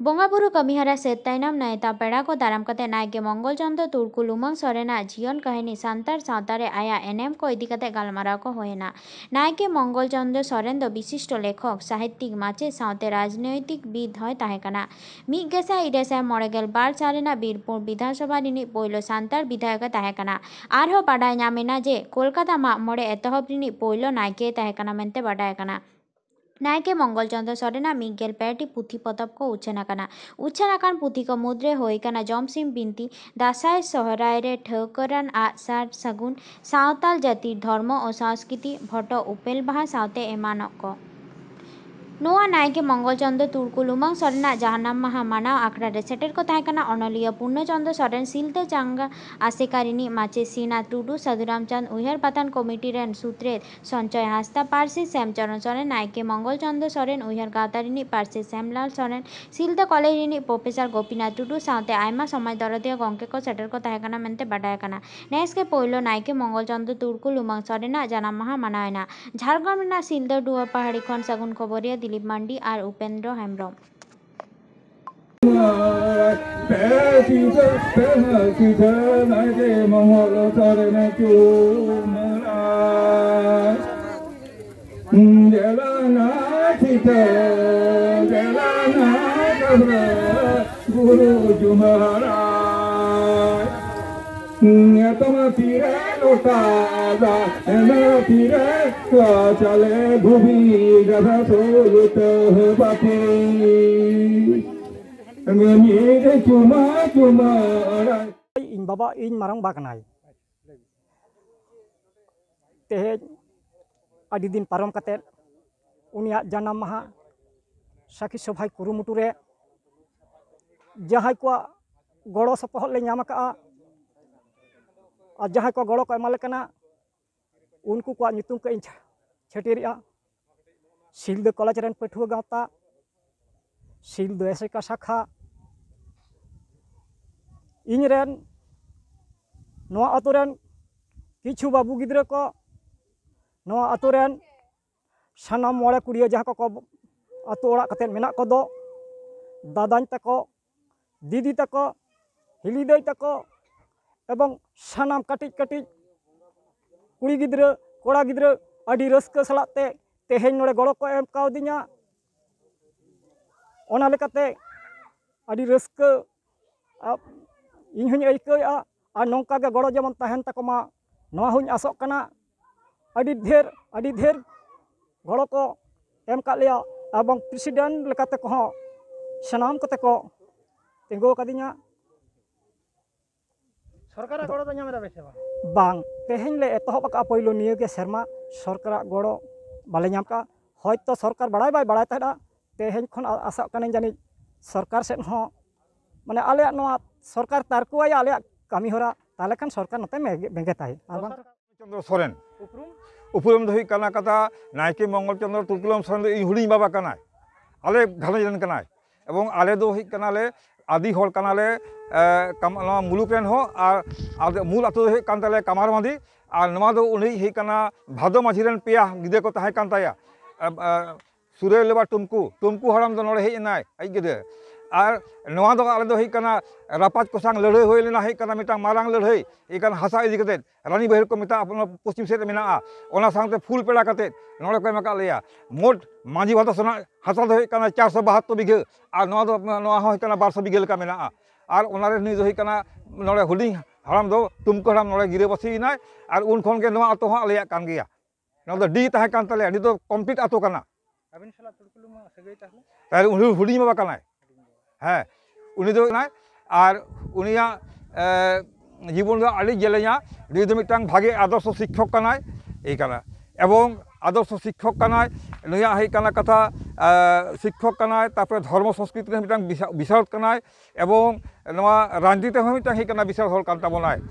ᱵᱚᱸᱜᱟ ᱵᱩᱨᱩ ᱠᱟᱹᱢᱤᱦᱚᱨᱟ ᱥᱟᱹᱛ ᱛᱟᱭᱱᱚᱢ ᱱᱮᱣᱛᱟ ᱯᱮᱲᱟ ᱠᱚ ᱫᱟᱨᱟᱢ ᱠᱟᱛᱮ ᱱᱟᱭᱠᱮ ᱢᱚᱝᱜᱚᱞ ᱪᱚᱸᱫᱽᱨᱚ ᱛᱩᱲᱠᱩ ᱞᱩᱢᱟᱹᱝ ᱥᱚᱨᱮᱱᱟᱜ ᱡᱤᱭᱚᱱ ᱠᱟᱹᱦᱱᱤ, ᱥᱟᱱᱛᱟᱲ ᱥᱟᱶᱛᱟ ᱨᱮ ᱟᱭᱟᱜ ᱮᱱᱮᱢ ᱠᱚ ᱤᱫᱤ ᱠᱟᱛᱮ ᱜᱟᱞᱢᱟᱨᱟᱣ ᱠᱚ ᱦᱩᱭᱮᱱᱟ᱾ ᱱᱟᱭᱠᱮ ᱢᱚᱝᱜᱚᱞ ᱪᱚᱸᱫᱽᱨᱚ ᱥᱚᱨᱮᱱ ᱫᱚ ᱵᱤᱥᱤᱥᱴᱚ ᱞᱮᱠᱷᱚᱠ, ᱥᱟᱦᱤᱛᱭᱤᱠ, ᱢᱟᱪᱮᱫ ᱥᱟᱶᱛᱮ ᱨᱟᱡᱽᱱᱳᱭᱛᱤᱠ ᱵᱤᱫ ᱦᱚᱸᱭ ᱛᱟᱦᱮᱸ ᱠᱟᱱᱟ᱾ ᱢᱤᱫ ᱜᱮᱥᱟᱭ ᱤᱨᱟᱹᱞ ᱥᱟᱭ ᱢᱚᱬᱮ ᱜᱮᱞ ᱵᱟᱨ ᱥᱟᱞ ᱨᱮᱱᱟᱜ ᱵᱤᱨᱯᱩᱨ ᱵᱤᱫᱷᱟᱱ ᱥᱚᱵᱷᱟ ᱨᱤᱱᱤᱡ ᱯᱳᱭᱞᱳ ᱥᱟᱱᱛᱟᱲ ᱵᱤᱫᱷᱟᱭᱚᱠ ᱮ ᱛᱟᱦᱮᱸ ᱠᱟᱱᱟ᱾ ᱟᱨᱦᱚᱸ ᱵᱟᱰᱟᱭ ᱧᱟᱢ ᱮᱱᱟ ᱡᱮ ᱠᱳᱞᱠᱟᱛᱟ ᱢᱟᱜ ᱢᱚᱬᱮ ᱮᱛᱚᱦᱚᱵ ᱨᱤᱱᱤᱡ ᱯᱳᱭᱞᱳ ᱱᱟᱭᱠᱮᱭ ᱛᱟᱦᱮᱸ ᱠᱟᱱᱟ ᱢᱮᱱᱛᱮ ᱵᱟᱰᱟᱭ ᱠᱟᱱᱟ᱾ ᱱᱟᱭᱠᱮ ᱢᱚᱝᱜᱚᱞ ᱪᱚᱸᱫᱽᱨᱚ ᱥᱚᱨᱮᱱᱟᱜ ᱢᱤᱫ ᱜᱮᱞ ᱯᱮ ᱴᱤ ᱯᱩᱛᱷᱤ ᱯᱚᱛᱚᱵ ᱠᱚ ᱩᱪᱷᱟᱹᱱ ᱟᱠᱟᱱᱟ᱾ ᱩᱪᱷᱟᱹᱱ ᱟᱠᱟᱱ ᱯᱩᱛᱷᱤ ᱠᱚ ᱢᱩᱫᱽᱨᱮ ᱦᱩᱭ ᱟᱠᱟᱱᱟ ᱡᱚᱢᱥᱤᱢ ᱵᱤᱱᱛᱤ, ᱫᱟᱸᱥᱟᱭ ᱥᱚᱦᱨᱟᱭ ᱨᱮ ᱴᱷᱟᱹᱣᱠᱟᱹᱨᱟᱱ ᱟᱜ ᱥᱟᱨ ᱥᱟᱹᱜᱩᱱ, ᱥᱟᱶᱛᱟᱞ ᱡᱟᱹᱛᱤ ᱫᱷᱚᱨᱢᱚ ᱚ ᱥᱟᱸᱥᱠᱨᱤᱛᱤ, ᱵᱷᱚᱴᱚ ᱩᱯᱮᱞ ᱵᱟᱦᱟ ᱥᱟᱶᱛᱮ ᱮᱢᱟᱱᱚᱜ ᱠᱚ᱾ ᱱᱚᱣᱟ ᱱᱟᱭᱠᱮ ᱢᱚᱝᱜᱚᱞ ᱪᱚᱸᱫᱽᱨᱚ ᱛᱩᱲᱠᱩ ᱞᱩᱢᱟᱹᱝ ᱥᱚᱨᱮᱱᱟᱜ ᱡᱟᱱᱟᱢ ᱢᱟᱦᱟ ᱢᱟᱱᱟᱣ ᱟᱠᱷᱲᱟ ᱨᱮ ᱥᱮᱴᱮᱨ ᱠᱚ ᱛᱟᱦᱮᱸ ᱠᱟᱱᱟ ᱚᱱᱚᱞᱤᱭᱟᱹ ᱯᱩᱨᱱᱚ ᱪᱚᱸᱫᱽᱨᱚ ᱥᱚᱨᱮᱱ, ᱥᱤᱞᱫᱟᱹ ᱪᱟᱸᱜᱟ ᱟᱥᱮᱠᱟ ᱨᱤᱱᱤᱡ ᱢᱟᱪᱮᱫ ᱥᱤᱱᱟ ᱴᱩᱰᱩ, ᱥᱟᱹᱫᱷᱩ ᱨᱟᱢᱪᱟᱸᱫᱽ ᱩᱭᱦᱟᱹᱨ ᱵᱟᱛᱟᱱ ᱠᱚᱢᱤᱴᱤ ᱨᱮᱱ ᱥᱩᱛᱨᱮᱛ ᱥᱚᱧᱪᱚᱭ ᱦᱟᱸᱥᱫᱟ, ᱯᱟᱹᱨᱥᱤ ᱥᱮᱢ ᱪᱚᱨᱚᱱ ᱥᱚᱨᱮᱱ, ᱱᱟᱭᱠᱮ ᱢᱚᱝᱜᱚᱞ ᱪᱚᱸᱫᱽᱨᱚ ᱥᱚᱨᱮᱱ ᱩᱭᱦᱟᱹᱨ ᱜᱟᱶᱛᱟ ᱨᱤᱱᱤᱡ ᱯᱟᱹᱨᱥᱤ ᱥᱮᱢᱞᱟᱞ ᱥᱚᱨᱮᱱ, ᱥᱤᱞᱫᱟᱹ ᱠᱚᱞᱮᱡᱽ ᱨᱤᱱᱤᱡ ᱯᱨᱚᱯᱷᱮᱥᱚᱨ ᱜᱳᱯᱤᱱᱟᱛᱷ ᱴᱩᱰᱩ ᱥᱟᱶᱛᱮ ᱟᱭᱢᱟ ᱥᱚᱢᱟᱡᱽ ᱫᱚᱨᱚᱫᱤᱭᱟᱹ ᱜᱚᱢᱠᱮ ᱠᱚ ᱥᱮᱴᱮᱨ ᱠᱚ ᱛᱟᱦᱮᱸ ᱠᱟᱱᱟ ᱢᱮᱱᱛᱮ ᱵᱟᱰᱟᱭ ᱟᱠᱟᱱᱟ᱾ ᱱᱮᱥ ᱜᱮ ᱯᱳᱭᱞᱳ ᱱᱟᱭᱠᱮ ᱢᱚᱝᱜᱚᱞ ᱪᱚᱸᱫᱽᱨᱚ ᱛᱩᱲᱠᱩ ᱞᱩᱢᱟᱹᱝ ᱥᱚᱨᱮᱱᱟᱜ ᱡᱟᱱᱟᱢ ᱢᱟᱦᱟ ᱢᱟᱱᱟᱣ ᱮᱱᱟ᱾ ᱡᱷᱟᱲᱜᱨᱟᱢ ᱨᱮᱱᱟᱜ ᱥᱤᱞᱫᱟᱹ ᱰᱩᱣᱟᱹ ᱯᱟᱦᱟᱲᱤ ᱠᱷᱚᱱ ᱥᱟᱹᱜᱩᱱ ᱠᱷᱚᱵᱚᱨᱤᱭᱟᱹ ᱫᱤᱞᱤᱯ ᱢᱟᱱᱰᱤ ᱟᱨ ᱩᱯᱮᱱᱫᱨᱚ ᱦᱮᱢᱵᱨᱚᱢ᱾ ᱜᱩᱨᱩ ᱡᱩᱢᱟᱨᱟ᱾ ᱮᱛᱚᱢ ᱛᱤᱨᱮ ᱞᱚᱴᱟ ᱫᱟᱜ, ᱮᱱ ᱛᱤᱨᱮ ᱪᱟᱞᱮ ᱫᱷᱩᱵᱤ ᱜᱟᱫᱷᱟ ᱥᱩᱞᱩᱛ ᱵᱟᱹᱴᱤ᱾ ᱢᱤᱫ ᱪᱩᱢᱟ ᱪᱩᱢᱟᱹᱲᱟ᱾ ᱤᱧ ᱵᱟᱵᱟ, ᱤᱧ ᱢᱟᱨᱟᱝ ᱵᱟ ᱠᱟᱱᱟᱭ᱾ ᱛᱮᱦᱮᱧ ᱟᱹᱰᱤ ᱫᱤᱱ ᱯᱟᱨᱚᱢ ᱠᱟᱛᱮᱫ ᱩᱱᱤᱭᱟᱜ ᱡᱟᱱᱟᱢ ᱢᱟᱦᱟ ᱥᱟᱹᱠᱷᱤ ᱥᱚᱵᱷᱟᱭ ᱠᱩᱨᱩᱢᱩᱴᱩ ᱨᱮ ᱡᱟᱦᱟᱸᱭ ᱠᱚᱣᱟᱜ ᱜᱚᱲᱚ ᱥᱚᱯᱚᱦᱚᱫ ᱞᱮ ᱧᱟᱢ ᱟᱠᱟᱫᱼᱟ ᱟᱨ ᱡᱟᱦᱟᱸᱭ ᱠᱚ ᱜᱚᱲᱚ ᱠᱚ ᱮᱢᱟᱞᱮ ᱠᱟᱱᱟ, ᱩᱱᱠᱩ ᱠᱚᱣᱟᱜ ᱧᱩᱛᱩᱢ ᱠᱚ ᱤᱧ ᱪᱷᱟ-, ᱪᱷᱟᱹᱴᱭᱟᱹᱨᱮᱜᱼᱟ᱾ ᱥᱤᱞᱫᱟᱹ ᱠᱚᱞᱮᱡᱽ ᱨᱮᱱ ᱯᱟᱹᱴᱷᱩᱣᱟᱹ ᱜᱟᱶᱛᱟ, ᱥᱤᱞᱫᱟᱹ ᱮᱥᱮᱠᱟ ᱥᱟᱠᱷᱟ, ᱤᱧ ᱨᱮᱱ ᱱᱚᱣᱟ ᱟᱛᱳ ᱨᱮᱱ ᱠᱤᱪᱷᱩ ᱵᱟᱹᱵᱩ ᱜᱤᱫᱽᱨᱟᱹ ᱠᱚ, ᱱᱚᱣᱟ ᱟᱛᱳ ᱨᱮᱱ ᱥᱟᱱᱟᱢ ᱢᱚᱬᱮ ᱠᱩᱲᱤᱭᱟᱹ ᱡᱟᱦᱟᱸ ᱠᱚᱠᱚ ᱟᱛᱳ ᱚᱲᱟᱜ ᱠᱟᱛᱮᱫ ᱢᱮᱱᱟᱜ ᱠᱚᱫᱚ, ᱫᱟᱫᱟᱧ ᱛᱟᱠᱚ, ᱫᱤᱫᱤ ᱛᱟᱠᱚ, ᱦᱤᱞᱤ ᱫᱟᱹᱭ ᱛᱟᱠᱚ ᱮᱵᱚᱝ ᱥᱟᱱᱟᱢ ᱠᱟᱹᱴᱤᱡ ᱠᱟᱹᱴᱤᱡ ᱠᱩᱲᱤ ᱜᱤᱫᱽᱨᱟᱹ, ᱠᱚᱲᱟ ᱜᱤᱫᱽᱨᱟᱹ ᱟᱹᱰᱤ ᱨᱟᱹᱥᱠᱟᱹ ᱥᱟᱞᱟᱜ ᱛᱮ ᱛᱮᱦᱮᱧ ᱱᱚᱰᱮ ᱜᱚᱲᱚ ᱠᱚ ᱮᱢ ᱠᱟᱣᱫᱤᱧᱟ᱾ ᱚᱱᱟ ᱞᱮᱠᱟᱛᱮ ᱟᱹᱰᱤ ᱨᱟᱹᱥᱠᱟᱹ, ᱟ, ᱤᱧ ᱦᱚᱧ ᱟᱹᱭᱠᱟᱹᱣᱮᱫᱼᱟ᱾ ᱟᱨ ᱱᱚᱝᱠᱟ ᱜᱮ ᱜᱚᱲᱚ ᱡᱮᱢᱚᱱ ᱛᱟᱦᱮᱱ ᱛᱟᱠᱚ ᱢᱟ, ᱱᱚᱣᱟ ᱦᱚᱧ ᱟᱥᱚᱜ ᱠᱟᱱᱟ᱾ ᱟᱹᱰᱤ ᱰᱷᱮᱨ, ᱟᱹᱰᱤ ᱰᱷᱮᱨ ᱜᱚᱲᱚ ᱠᱚ ᱮᱢ ᱠᱟᱜ ᱞᱮᱭᱟ, ᱮᱵᱚᱝ ᱯᱨᱮᱥᱤᱰᱮᱱᱴ ᱞᱮᱠᱟᱛᱮ ᱠᱚᱦᱚᱸ ᱥᱟᱱᱟᱢ ᱠᱚᱛᱮ ᱠᱚ ᱛᱤᱸᱜᱩ ᱟᱠᱟᱫᱤᱧᱟ᱾ ᱥᱚᱨᱠᱟᱨᱟᱜ ᱜᱚᱲᱚ ᱫᱚ ᱧᱟᱢ ᱮᱫᱟ ᱯᱮ ᱥᱮ ᱵᱟᱝ? ᱵᱟᱝ, ᱛᱮᱦᱮᱧ ᱞᱮ ᱮᱛᱚᱦᱚᱵ ᱟᱠᱟᱫᱼᱟ ᱯᱳᱭᱞᱳ, ᱱᱤᱭᱟᱹ ᱜᱮ ᱥᱮᱨᱢᱟ ᱥᱚᱨᱠᱟᱨᱟᱜ ᱜᱚᱲᱚ ᱵᱟᱞᱮ ᱧᱟᱢ ᱠᱟᱜᱼᱟ᱾ ᱦᱚᱭᱛᱳ ᱥᱚᱨᱠᱟᱨ ᱵᱟᱲᱟᱭ ᱵᱟᱭ ᱵᱟᱲᱟᱭ ᱛᱟᱦᱮᱸᱫᱼᱟ, ᱛᱮᱦᱮᱧ ᱠᱷᱚᱱ ᱟ-, ᱟᱥᱟᱜ ᱠᱟᱹᱱᱟᱹᱧ ᱡᱟᱹᱱᱤᱡ ᱥᱚᱨᱠᱟᱨ ᱥᱮᱫ ᱦᱚᱸ, ᱢᱟᱱᱮ, ᱟᱞᱮᱭᱟᱜ ᱱᱚᱣᱟ ᱥᱚᱨᱠᱟᱨ ᱛᱟᱨᱠᱳᱣᱟᱭᱟ ᱟᱞᱮᱭᱟᱜ ᱠᱟᱹᱢᱤ ᱦᱚᱨᱟ, ᱛᱟᱦᱚᱞᱮ ᱠᱷᱟᱱ ᱥᱚᱨᱠᱟᱨ ᱱᱚᱛᱮ ᱢᱮᱜᱮ-, ᱵᱮᱸᱜᱮᱛᱟᱭ᱾ ᱟᱨ ᱵᱟᱝ ᱥᱚᱨᱠᱟᱨ ᱪᱚᱱᱫᱨᱚ ᱥᱚᱨᱮᱱ᱾ ᱩᱯᱨᱩᱢ? ᱩᱯᱨᱩᱢ ᱫᱚ ᱦᱩᱭᱩᱜ ᱠᱟᱱᱟ ᱠᱟᱛᱷᱟ ᱱᱟᱭᱠᱮ ᱢᱚᱝᱜᱚᱞ ᱪᱚᱱᱫᱨᱚ ᱛᱩᱨᱠᱩᱞᱟᱢ ᱥᱚᱨᱮᱱ ᱫᱚ ᱤᱧ ᱦᱩᱰᱤᱧ ᱵᱟᱵᱟ ᱠᱟᱱᱟᱭ, ᱟᱞᱮ ᱜᱷᱟᱨᱚᱸᱡᱽ ᱨᱮᱱ ᱠᱟᱱᱟᱭ᱾ ᱮᱵᱚᱝ ᱟᱞᱮ ᱫᱚ ᱦᱩᱭᱩᱜ ᱠᱟᱱᱟᱞᱮ ᱟᱹᱫᱤ ᱦᱚᱲ ᱠᱟᱱᱟᱞᱮ, ᱮ, ᱠᱟᱢ-, ᱱᱚᱣᱟ ᱢᱩᱞᱩᱠ ᱨᱮᱱ ᱦᱚᱸ, ᱟᱨ, ᱟᱨ ᱢᱩᱞ ᱟᱹᱛᱩ ᱫᱚ ᱦᱩᱭᱩᱜ ᱠᱟᱱ ᱛᱟᱞᱮᱭᱟ ᱠᱟᱢᱟᱨᱢᱟᱫᱤ᱾ ᱟᱨ ᱱᱚᱣᱟ ᱫᱚ ᱩᱱᱤ ᱦᱩᱭᱩᱜ ᱠᱟᱱᱟ ᱵᱷᱟᱫᱚ ᱢᱟᱹᱡᱷᱤ ᱨᱮᱱ ᱯᱮᱭᱟ ᱜᱤᱫᱽᱨᱟᱹ ᱠᱚ ᱛᱟᱦᱮᱸ ᱠᱟᱱ ᱛᱟᱭᱟ᱾ ᱮ, ᱮ, ᱥᱩᱨᱟᱹᱭ ᱞᱮᱵᱟ ᱴᱩᱢᱠᱩ, ᱴᱩᱢᱠᱩ ᱦᱟᱲᱟᱢ ᱫᱚ ᱱᱚᱰᱮ ᱦᱮᱡ ᱮᱱᱟᱭ, ᱟᱡ ᱜᱤᱫᱽᱨᱟᱹ᱾ ᱟᱨ ᱱᱚᱣᱟ ᱫᱚ ᱟᱞᱮ ᱫᱚ ᱦᱩᱭᱩᱜ ᱠᱟᱱᱟ ᱨᱟᱯᱟᱡᱽ ᱠᱚ ᱥᱟᱝ ᱞᱟᱹᱲᱦᱟᱹᱭ ᱦᱩᱭ ᱞᱮᱱᱟ, ᱦᱩᱭᱩᱜ ᱠᱟᱱᱟ ᱢᱤᱫᱴᱟᱝ ᱢᱟᱨᱟᱝ ᱞᱟᱹᱲᱦᱟᱹᱭ, ᱦᱩᱭᱩᱜ ᱠᱟᱱᱟ ᱦᱟᱥᱟ ᱤᱫᱤ ᱠᱟᱛᱮᱫ, ᱨᱟᱱᱤ ᱵᱟᱹᱦᱤᱨ ᱠᱚ ᱢᱮᱛᱟᱜᱼᱟ, ᱚᱱᱟ ᱯᱚᱥᱪᱤᱢ ᱥᱮᱫ ᱨᱮ ᱢᱮᱱᱟᱜᱼᱟ᱾ ᱚᱱᱟ ᱥᱟᱶᱛᱮ ᱯᱷᱩᱞ ᱯᱮᱲᱟ ᱠᱟᱛᱮᱫ ᱱᱚᱰᱮ ᱠᱚ ᱮᱢ ᱟᱠᱟᱫ ᱞᱮᱭᱟ᱾ ᱢᱳᱴ ᱢᱟᱹᱡᱷᱤ ᱵᱷᱟᱫᱚᱥ ᱨᱮᱱᱟᱜ ᱦᱟᱥᱟ ᱫᱚ ᱦᱩᱭᱩᱜ ᱠᱟᱱᱟ ᱪᱟᱨᱥᱚ ᱵᱟᱦᱟᱛᱛᱳᱨ ᱵᱤᱜᱷᱟᱹ, ᱟᱨ ᱱᱚᱣᱟ ᱫᱚ, ᱱᱚᱣᱟ ᱦᱚᱸ ᱦᱩᱭᱩᱜ ᱠᱟᱱᱟ ᱵᱟᱨᱥᱚ ᱵᱤᱜᱷᱟᱹ ᱞᱮᱠᱟ ᱢᱮᱱᱟᱜᱼᱟ᱾ ᱟᱨ ᱚᱱᱟ ᱨᱮ ᱱᱩᱭ ᱫᱚ ᱦᱩᱭᱩᱜ ᱠᱟᱱᱟ ᱱᱚᱰᱮ ᱦᱩᱰᱤᱧ ᱦᱟᱲᱟᱢ ᱫᱚ ᱴᱩᱢᱠᱩ ᱦᱟᱲᱟᱢ ᱱᱚᱰᱮ ᱜᱤᱨᱟᱹᱵᱟᱹᱥᱤ ᱮᱱᱟᱭ, ᱟᱨ ᱩᱱ ᱠᱷᱚᱱ ᱜᱮ ᱱᱚᱣᱟ ᱟᱛᱳ ᱦᱚᱸ ᱟᱞᱮᱭᱟᱜ ᱠᱟᱱ ᱜᱮᱭᱟ᱾ ᱱᱚᱣᱟ ᱫᱚ ᱰᱤ ᱛᱟᱦᱮᱸ ᱠᱟᱱ ᱛᱟᱞᱮᱭᱟ, ᱱᱤᱛ ᱫᱚ ᱠᱚᱢᱯᱞᱤᱴ ᱟᱛᱳ ᱠᱟᱱᱟ᱾ ᱟᱹᱵᱤᱱ ᱥᱟᱞᱟᱜ ᱛᱩᱲᱠᱩᱞᱩ ᱢᱟ ᱥᱟᱹᱜᱟᱹᱭ ᱛᱟᱦᱞᱮ? ᱛᱟᱦᱞᱮ ᱩᱱᱤ ᱦᱩᱰᱤᱧ ᱵᱟᱵᱟ ᱠᱟᱱᱟᱭ᱾ ᱦᱮᱸ, ᱩᱱᱤ ᱫᱚ ᱠᱟᱱᱟᱭ᱾ ᱟᱨ ᱩᱱᱤᱭᱟᱜ, ᱮ, ᱡᱤᱵᱚᱱ ᱫᱚ ᱟᱹᱰᱤ ᱡᱮᱞᱮᱧᱟ᱾ ᱱᱩᱭ ᱫᱚ ᱢᱤᱫᱴᱟᱝ ᱵᱷᱟᱜᱮ ᱟᱫᱚᱨᱥᱚ ᱥᱤᱠᱠᱷᱚᱠ ᱠᱟᱱᱟᱭ, ᱮᱭ ᱠᱟᱱᱟ᱾ ᱮᱵᱚᱝ ᱟᱫᱚᱨᱥᱚ ᱥᱤᱠᱠᱷᱚᱠ ᱠᱟᱱᱟᱭ᱾ ᱱᱩᱭᱟᱜ ᱦᱩᱭᱩᱜ ᱠᱟᱱᱟ ᱠᱟᱛᱷᱟ, ᱮ, ᱥᱤᱠᱠᱷᱚᱠ ᱠᱟᱱᱟᱭ, ᱛᱟᱨᱯᱚᱨᱮ ᱫᱷᱚᱨᱢᱚ ᱥᱚᱝᱥᱠᱨᱤᱛᱤ ᱨᱮ ᱢᱤᱫᱴᱟᱝ ᱵᱤᱥᱟ-, ᱵᱤᱥᱟᱨᱚᱫ ᱠᱟᱱᱟᱭ, ᱮᱵᱚᱝ ᱱᱚᱣᱟ ᱨᱟᱡᱽᱱᱤᱛᱤ ᱨᱮᱦᱚᱸ ᱢᱤᱫᱴᱟᱝ ᱦᱩᱭᱩᱜ ᱠᱟᱱᱟ ᱵᱤᱥᱟᱞ ᱦᱚᱲ ᱠᱟᱱ ᱛᱟᱵᱚᱱᱟᱭ᱾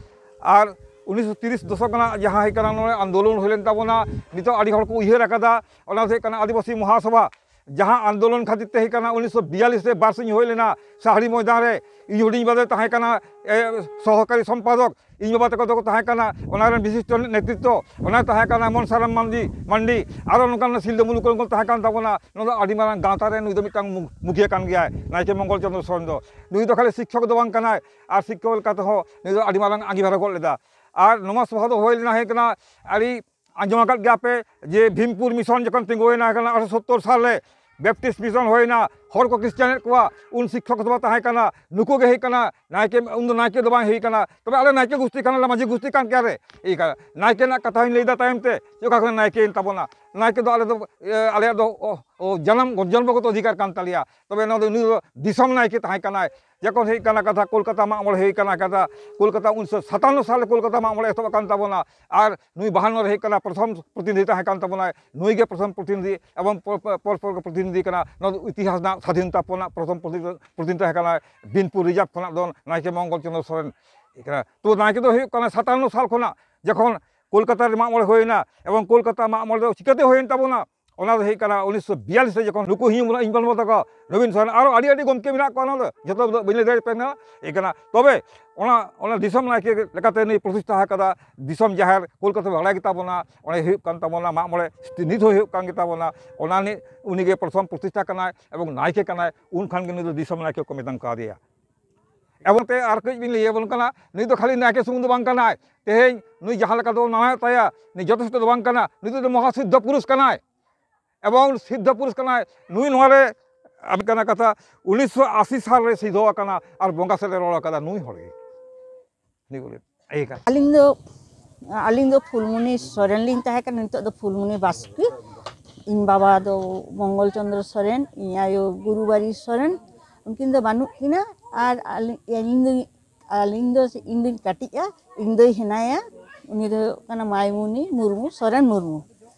ᱟᱨ ᱩᱱᱤᱥᱥᱚ ᱛᱤᱨᱤᱥ ᱫᱚᱥᱚᱠ ᱨᱮᱱᱟᱜ ᱡᱟᱦᱟᱸ ᱦᱩᱭᱩᱜ ᱠᱟᱱᱟ ᱱᱚᱰᱮ ᱟᱱᱫᱳᱞᱚᱱ ᱦᱩᱭ ᱞᱮᱱ ᱛᱟᱵᱚᱱᱟ, ᱱᱤᱛᱚᱜ ᱟᱹᱰᱤ ᱦᱚᱲ ᱠᱚ ᱩᱭᱦᱟᱹᱨ ᱟᱠᱟᱫᱟ, ᱚᱱᱟ ᱫᱚ ᱦᱩᱭᱩᱜ ᱠᱟᱱᱟ ᱟᱹᱫᱤᱵᱟᱹᱥᱤ ᱢᱚᱦᱟᱥᱚᱵᱷᱟ, ᱡᱟᱦᱟᱸ ᱟᱱᱫᱳᱞᱚᱱ ᱠᱷᱟᱹᱛᱤᱨ ᱛᱮ ᱦᱩᱭᱩᱜ ᱠᱟᱱᱟ ᱩᱱᱤᱥᱥᱚ ᱵᱤᱭᱟᱞᱞᱤᱥ ᱨᱮ ᱵᱟᱨ ᱥᱤᱧ ᱦᱩᱭ ᱞᱮᱱᱟ ᱥᱟᱦᱲᱤ ᱢᱚᱭᱫᱟᱱ ᱨᱮ᱾ ᱤᱧ ᱦᱩᱰᱤᱧ ᱵᱟᱵᱟ ᱫᱚᱭ ᱛᱟᱦᱮᱸ ᱠᱟᱱᱟ, ᱮ, ᱥᱚᱦᱚᱠᱟᱨᱤ ᱥᱚᱢᱯᱟᱫᱚᱠ, ᱤᱧ ᱵᱟᱵᱟ ᱛᱟᱠᱚ ᱫᱚᱠᱚ ᱛᱟᱦᱮᱸ ᱠᱟᱱᱟ ᱚᱱᱟ ᱨᱮᱱ ᱵᱤᱥᱤᱥᱴᱚ ᱱᱮᱛᱨᱤᱛᱛᱚ, ᱚᱱᱟ ᱛᱟᱦᱮᱸ ᱠᱟᱱᱟ ᱢᱚᱱᱥᱟᱨᱟᱢ ᱢᱟᱱᱰᱤ, ᱢᱟᱱᱰᱤ, ᱟᱨᱚ ᱱᱚᱝᱠᱟᱱ ᱥᱤᱞᱫᱟᱹ ᱢᱩᱞᱩᱠ ᱨᱮᱱ ᱠᱚ ᱛᱟᱦᱮᱸ ᱠᱟᱱ ᱛᱟᱵᱚᱱᱟ᱾ ᱱᱚᱣᱟ ᱫᱚ ᱟᱹᱰᱤ ᱢᱟᱨᱟᱝ ᱜᱟᱶᱛᱟ ᱨᱮ ᱱᱩᱭ ᱫᱚ ᱢᱤᱫᱴᱟᱝ ᱢᱩ-, ᱢᱩᱠᱷᱤᱭᱟᱹ ᱠᱟᱱ ᱜᱮᱭᱟᱭ, ᱱᱟᱭᱠᱮ ᱢᱚᱝᱜᱚᱞ ᱪᱚᱸᱫᱽᱨᱚ ᱥᱚᱨᱮᱱ ᱫᱚ᱾ ᱱᱩᱭ ᱫᱚ ᱠᱷᱟᱹᱞᱤ ᱥᱤᱠᱠᱷᱚᱠ ᱫᱚ ᱵᱟᱝ ᱠᱟᱱᱟᱭ, ᱟᱨ ᱥᱤᱠᱠᱷᱚᱠ ᱞᱮᱠᱟ ᱛᱮᱦᱚᱸ ᱱᱩᱭ ᱫᱚ ᱟᱹᱰᱤ ᱢᱟᱨᱟᱝ ᱟᱸᱜᱤᱵᱷᱟᱨ ᱮ ᱜᱚᱜ ᱞᱮᱫᱟ᱾ ᱟᱨ ᱱᱚᱣᱟ ᱥᱚᱵᱷᱟ ᱫᱚ ᱦᱩᱭ ᱞᱮᱱᱟ, ᱦᱩᱭ ᱠᱟᱱᱟ, ᱟᱹᱰᱤ ᱟᱸᱡᱚᱢ ᱟᱠᱟᱫ ᱜᱮᱭᱟ ᱯᱮ ᱡᱮ ᱵᱷᱤᱢᱯᱩᱨ ᱢᱤᱥᱚᱱ ᱡᱚᱠᱷᱚᱱ ᱛᱤᱸᱜᱩᱭᱮᱱᱟ, ᱦᱩᱭ ᱠᱟᱱᱟ ᱟᱴᱷᱨᱚᱥᱚ ᱥᱚᱛᱛᱚᱨ ᱥᱟᱞ ᱨᱮ ᱵᱮᱯᱴᱤᱥᱴ ᱢᱤᱥᱚᱱ ᱦᱩᱭᱮᱱᱟ, ᱦᱚᱲ ᱠᱚ ᱠᱷᱨᱤᱥᱴᱟᱱᱮᱫ ᱠᱚᱣᱟ, ᱩᱱ ᱥᱤᱠᱠᱷᱚᱠ ᱥᱚᱵᱷᱟ ᱛᱟᱦᱮᱸ ᱠᱟᱱᱟ, ᱱᱩᱠᱩ ᱜᱮ ᱦᱩᱭᱩᱜ ᱠᱟᱱᱟ ᱱᱟᱭᱠᱮ, ᱩᱱ ᱫᱚ ᱱᱟᱭᱠᱮ ᱫᱚ ᱵᱟᱝ ᱦᱩᱭ ᱠᱟᱱᱟ, ᱛᱚᱵᱮ ᱟᱞᱮ ᱱᱟᱭᱠᱮ ᱜᱩᱥᱴᱤ ᱠᱟᱱᱟᱞᱮ, ᱢᱟᱹᱡᱷᱤ ᱜᱩᱥᱴᱤ ᱠᱟᱱ ᱜᱮᱭᱟ ᱨᱮ, ᱤᱭᱟᱹ ᱠᱟᱱᱟ᱾ ᱱᱟᱭᱠᱮ ᱨᱮᱱᱟᱜ ᱠᱟᱛᱷᱟ ᱦᱚᱧ ᱞᱟᱹᱭᱫᱟ ᱛᱟᱭᱚᱢ ᱛᱮ, ᱪᱮᱫ ᱠᱟ ᱠᱟᱛᱮ ᱱᱟᱭᱠᱮᱭᱮᱱ ᱛᱟᱵᱚᱱᱟ? ᱱᱟᱭᱠᱮ ᱫᱚ ᱟᱞᱮ ᱫᱚ, ᱮ, ᱟᱞᱮᱭᱟᱜ ᱫᱚ, ᱚ, ᱚ, ᱡᱟᱱᱟᱢ ᱡᱚᱱᱢᱚᱜᱚᱛᱚ ᱚᱫᱷᱤᱠᱟᱨ ᱠᱟᱱ ᱛᱟᱞᱮᱭᱟ᱾ ᱛᱚᱵᱮ ᱱᱚᱣᱟ ᱫᱚ, ᱱᱩᱭ ᱫᱚ ᱫᱤᱥᱚᱢ ᱱᱟᱭᱠᱮ ᱛᱟᱦᱮᱸ ᱠᱟᱱᱟᱭ᱾ ᱡᱚᱠᱷᱚᱱ ᱦᱩᱭᱩᱜ ᱠᱟᱱᱟ ᱠᱟᱛᱷᱟ, ᱠᱳᱞᱠᱟᱛᱟ ᱢᱟᱜ ᱢᱚᱬᱮ ᱦᱩᱭ ᱠᱟᱱᱟ ᱠᱟᱛᱷᱟ, ᱠᱳᱞᱠᱟᱛᱟ ᱩᱱᱤᱥᱥᱚ ᱥᱟᱛᱟᱱᱱᱚ ᱥᱟᱞ ᱨᱮ ᱠᱳᱞᱠᱟᱛᱟ ᱢᱟᱜ ᱢᱚᱬᱮ ᱮᱛᱚᱦᱚᱵ ᱟᱠᱟᱱ ᱛᱟᱵᱚᱱᱟ᱾ ᱟᱨ ᱱᱩᱭ ᱵᱟᱦᱟᱱᱱᱚ ᱨᱮ ᱦᱩᱭᱩᱜ ᱠᱟᱱᱟ ᱯᱨᱚᱛᱷᱚᱢ ᱯᱨᱚᱛᱤᱱᱤᱫᱷᱤ ᱛᱟᱦᱮᱸ ᱠᱟᱱ ᱛᱟᱵᱚᱱᱟᱭ, ᱱᱩᱭ ᱜᱮ ᱯᱨᱚᱛᱷᱚᱢ ᱯᱨᱚᱛᱤᱱᱤᱫᱷᱤ ᱮᱵᱚᱝ ᱯᱚᱨ, ᱯᱚᱨ, ᱯᱚᱨ ᱯᱚᱨ ᱯᱨᱚᱛᱤᱱᱤᱫᱷᱤ ᱠᱟᱱᱟ᱾ ᱱᱚᱣᱟ ᱫᱚ ᱤᱛᱤᱦᱟᱥ ᱨᱮᱱᱟᱜ ᱥᱟᱫᱷᱤᱱᱛᱟ ᱯᱚᱨ ᱨᱮᱱᱟᱜ ᱯᱨᱚᱛᱷᱚᱢ ᱯᱨᱚᱛᱤᱱᱤᱫᱷᱤ ᱯᱨᱚᱛᱤᱱᱤᱫᱷᱤ ᱛᱟᱦᱮᱸ ᱠᱟᱱᱟᱭ ᱵᱤᱱᱯᱩᱨ ᱨᱤᱡᱟᱨᱵᱷ ᱠᱷᱚᱱᱟᱜ ᱫᱚ ᱱᱟᱭᱠᱮ ᱢᱚᱝᱜᱚᱞ ᱪᱚᱸᱫᱽᱨᱚ ᱥᱚᱨᱮᱱ ᱠᱟᱱᱟ᱾ ᱛᱚ ᱱᱟᱭᱠᱮ ᱫᱚ ᱦᱩᱭᱩᱜ ᱠᱟᱱᱟ ᱥᱟᱛᱟᱱᱱᱚ ᱥᱟᱞ ᱠᱷᱚᱱᱟᱜ ᱡᱚᱠᱷᱚᱱ ᱠᱳᱞᱠᱟᱛᱟ ᱨᱮ ᱢᱟᱜ ᱢᱚᱬᱮ ᱦᱩᱭᱱᱟ ᱮᱵᱚᱝ ᱠᱳᱞᱠᱟᱛᱟ ᱢᱟᱜ ᱢᱚᱬᱮ ᱫᱚ ᱪᱤᱠᱟᱹᱛᱮ ᱦᱩᱭᱮᱱ ᱛᱟᱵᱚᱱᱟ? ᱚᱱᱟ ᱫᱚ ᱦᱩᱭᱩᱜ ᱠᱟᱱᱟ ᱩᱱᱤᱥᱥᱚ ᱵᱤᱭᱟᱞᱞᱤᱥ ᱨᱮ ᱡᱚᱠᱷᱚᱱ ᱱᱩᱠᱩ ᱦᱤᱧ ᱵᱚᱱ, ᱤᱧ ᱵᱚᱱ ᱛᱟᱠᱚ, ᱨᱚᱵᱤᱱ ᱥᱚᱨᱮᱱ, ᱟᱨᱚ ᱟᱹᱰᱤ ᱟᱹᱰᱤ ᱜᱚᱢᱠᱮ ᱢᱮᱱᱟᱜ ᱠᱚᱣᱟ, ᱚᱱᱟ ᱫᱚ ᱡᱚᱛᱚ ᱫᱚ ᱵᱟᱹᱧ ᱞᱟᱹᱭ ᱫᱟᱲᱮᱭᱟᱜ ᱠᱟᱱᱟ, ᱤᱭᱟᱹ ᱠᱟᱱᱟ᱾ ᱛᱚᱵᱮ ᱚᱱᱟ, ᱚᱱᱟ ᱫᱤᱥᱚᱢ ᱱᱟᱭᱠᱮ ᱞᱮᱠᱟᱛᱮ ᱱᱩᱭ ᱯᱨᱚᱛᱤᱥᱴᱷᱟ ᱟᱠᱟᱫᱟ, ᱫᱤᱥᱚᱢ ᱡᱟᱦᱮᱨ ᱠᱳᱞᱠᱟᱛᱟ ᱵᱟᱲᱟᱭ ᱜᱮᱛᱟ ᱵᱚᱱᱟ, ᱚᱸᱰᱮ ᱦᱩᱭᱩᱜ ᱠᱟᱱ ᱛᱟᱵᱚᱱᱟ ᱢᱟᱜ ᱢᱚᱬᱮ, ᱱᱤᱛ ᱦᱚᱸ ᱦᱩᱭᱩᱜ ᱠᱟᱱ ᱜᱮᱛᱟ ᱵᱚᱱᱟ᱾ ᱚᱱᱟ ᱱᱤ-, ᱩᱱᱤ ᱜᱮ ᱯᱨᱚᱛᱷᱚᱢ ᱯᱨᱚᱛᱤᱥᱴᱷᱟ ᱠᱟᱱᱟᱭ ᱮᱵᱚᱝ ᱱᱟᱭᱠᱮ ᱠᱟᱱᱟᱭ, ᱩᱱ ᱠᱷᱟᱱ ᱜᱮ ᱱᱩᱭ ᱫᱚ ᱫᱤᱥᱚᱢ ᱱᱟᱭᱠᱮ ᱠᱚ ᱢᱮᱛᱟᱢ ᱠᱟᱣᱫᱮᱭᱟ᱾ ᱮᱵᱚᱝ ᱛᱮ ᱟᱨ ᱠᱟᱹᱡ ᱵᱤᱱ ᱞᱟᱹᱭ ᱟᱵᱚᱱ ᱠᱟᱱᱟ, ᱱᱩᱭ ᱫᱚ ᱠᱷᱟᱹᱞᱤ ᱱᱟᱭᱠᱮ ᱥᱩᱢᱩᱝ ᱫᱚ ᱵᱟᱝ ᱠᱟᱱᱟᱭ᱾ ᱛᱮᱦᱮᱧ ᱱᱩᱭ ᱡᱟᱦᱟᱸ ᱞᱮᱠᱟ ᱫᱚ ᱢᱟᱱᱟᱣᱮᱫ ᱛᱟᱭᱟ, ᱱᱩᱭ ᱡᱚᱛᱷᱮᱥᱴᱚ ᱫᱚ ᱵᱟᱝ ᱠᱟᱱᱟ, ᱱᱩᱭ ᱫᱚ ᱢᱚᱦᱟ ᱥᱤᱫᱽᱫᱷᱚ ᱯᱩᱨᱩᱥ ᱠᱟᱱᱟᱭ᱾ ᱮᱵᱚᱝ ᱥᱤᱫᱽᱫᱷᱚ ᱯᱩᱨᱩᱥ ᱠᱟᱱᱟᱭ᱾ ᱱᱩᱭ ᱱᱚᱣᱟ ᱨᱮ, ᱟᱢ ᱠᱟᱱᱟ ᱠᱟᱛᱷᱟ, ᱩᱱᱤᱥᱥᱚ ᱟᱥᱤ ᱥᱟᱞ ᱨᱮ ᱥᱤᱫᱷᱚ ᱟᱠᱟᱱᱟ ᱟᱨ ᱵᱚᱸᱜᱟ ᱥᱮᱫ ᱮ ᱨᱚᱲ ᱟᱠᱟᱫᱟ ᱱᱩᱭ ᱦᱚᱲ ᱜᱮ᱾ ᱱᱩᱭ ᱵᱚᱞᱮ, ᱤᱭᱟᱹ ᱠᱟᱱᱟ᱾ ᱟᱹᱞᱤᱧ ᱫᱚ, ᱟᱹᱞᱤᱧ ᱫᱚ ᱯᱷᱩᱞᱢᱩᱱᱤ ᱥᱚᱨᱮᱱ ᱞᱤᱧ ᱛᱟᱦᱮᱸ ᱠᱟᱱᱟ, ᱱᱤᱛᱚᱜ ᱫᱚ ᱯᱷᱩᱞᱢᱩᱱᱤ ᱵᱟᱥᱠᱮ᱾ ᱤᱧ ᱵᱟᱵᱟ ᱫᱚ ᱢᱚᱝᱜᱚᱞ ᱪᱚᱸᱫᱽᱨᱚ ᱥᱚᱨᱮᱱ, ᱤᱧ ᱟᱭᱳ ᱜᱩᱨᱩᱵᱟᱨᱤ ᱥᱚᱨᱮᱱ, ᱩᱱᱠᱤᱱ ᱫᱚ ᱵᱟᱹᱱᱩᱜ ᱠᱤᱱᱟ᱾ ᱟᱨ ᱟᱹᱞᱤᱧ, ᱤᱧ ᱫᱚ, ᱟᱹᱞᱤᱧ ᱫᱚ, ᱤᱧ ᱫᱚᱧ ᱠᱟᱹᱴᱤᱡᱼᱟ, ᱤᱧ ᱫᱚᱭ ᱦᱮᱱᱟᱭᱟ, ᱩᱱᱤ ᱫᱚ ᱦᱩᱭᱩᱜ ᱠᱟᱱᱟ ᱢᱟᱭᱢᱩᱱᱤ ᱢᱩᱨᱢᱩ, ᱥᱚᱨᱮᱱ ᱢᱩᱨᱢᱩ᱾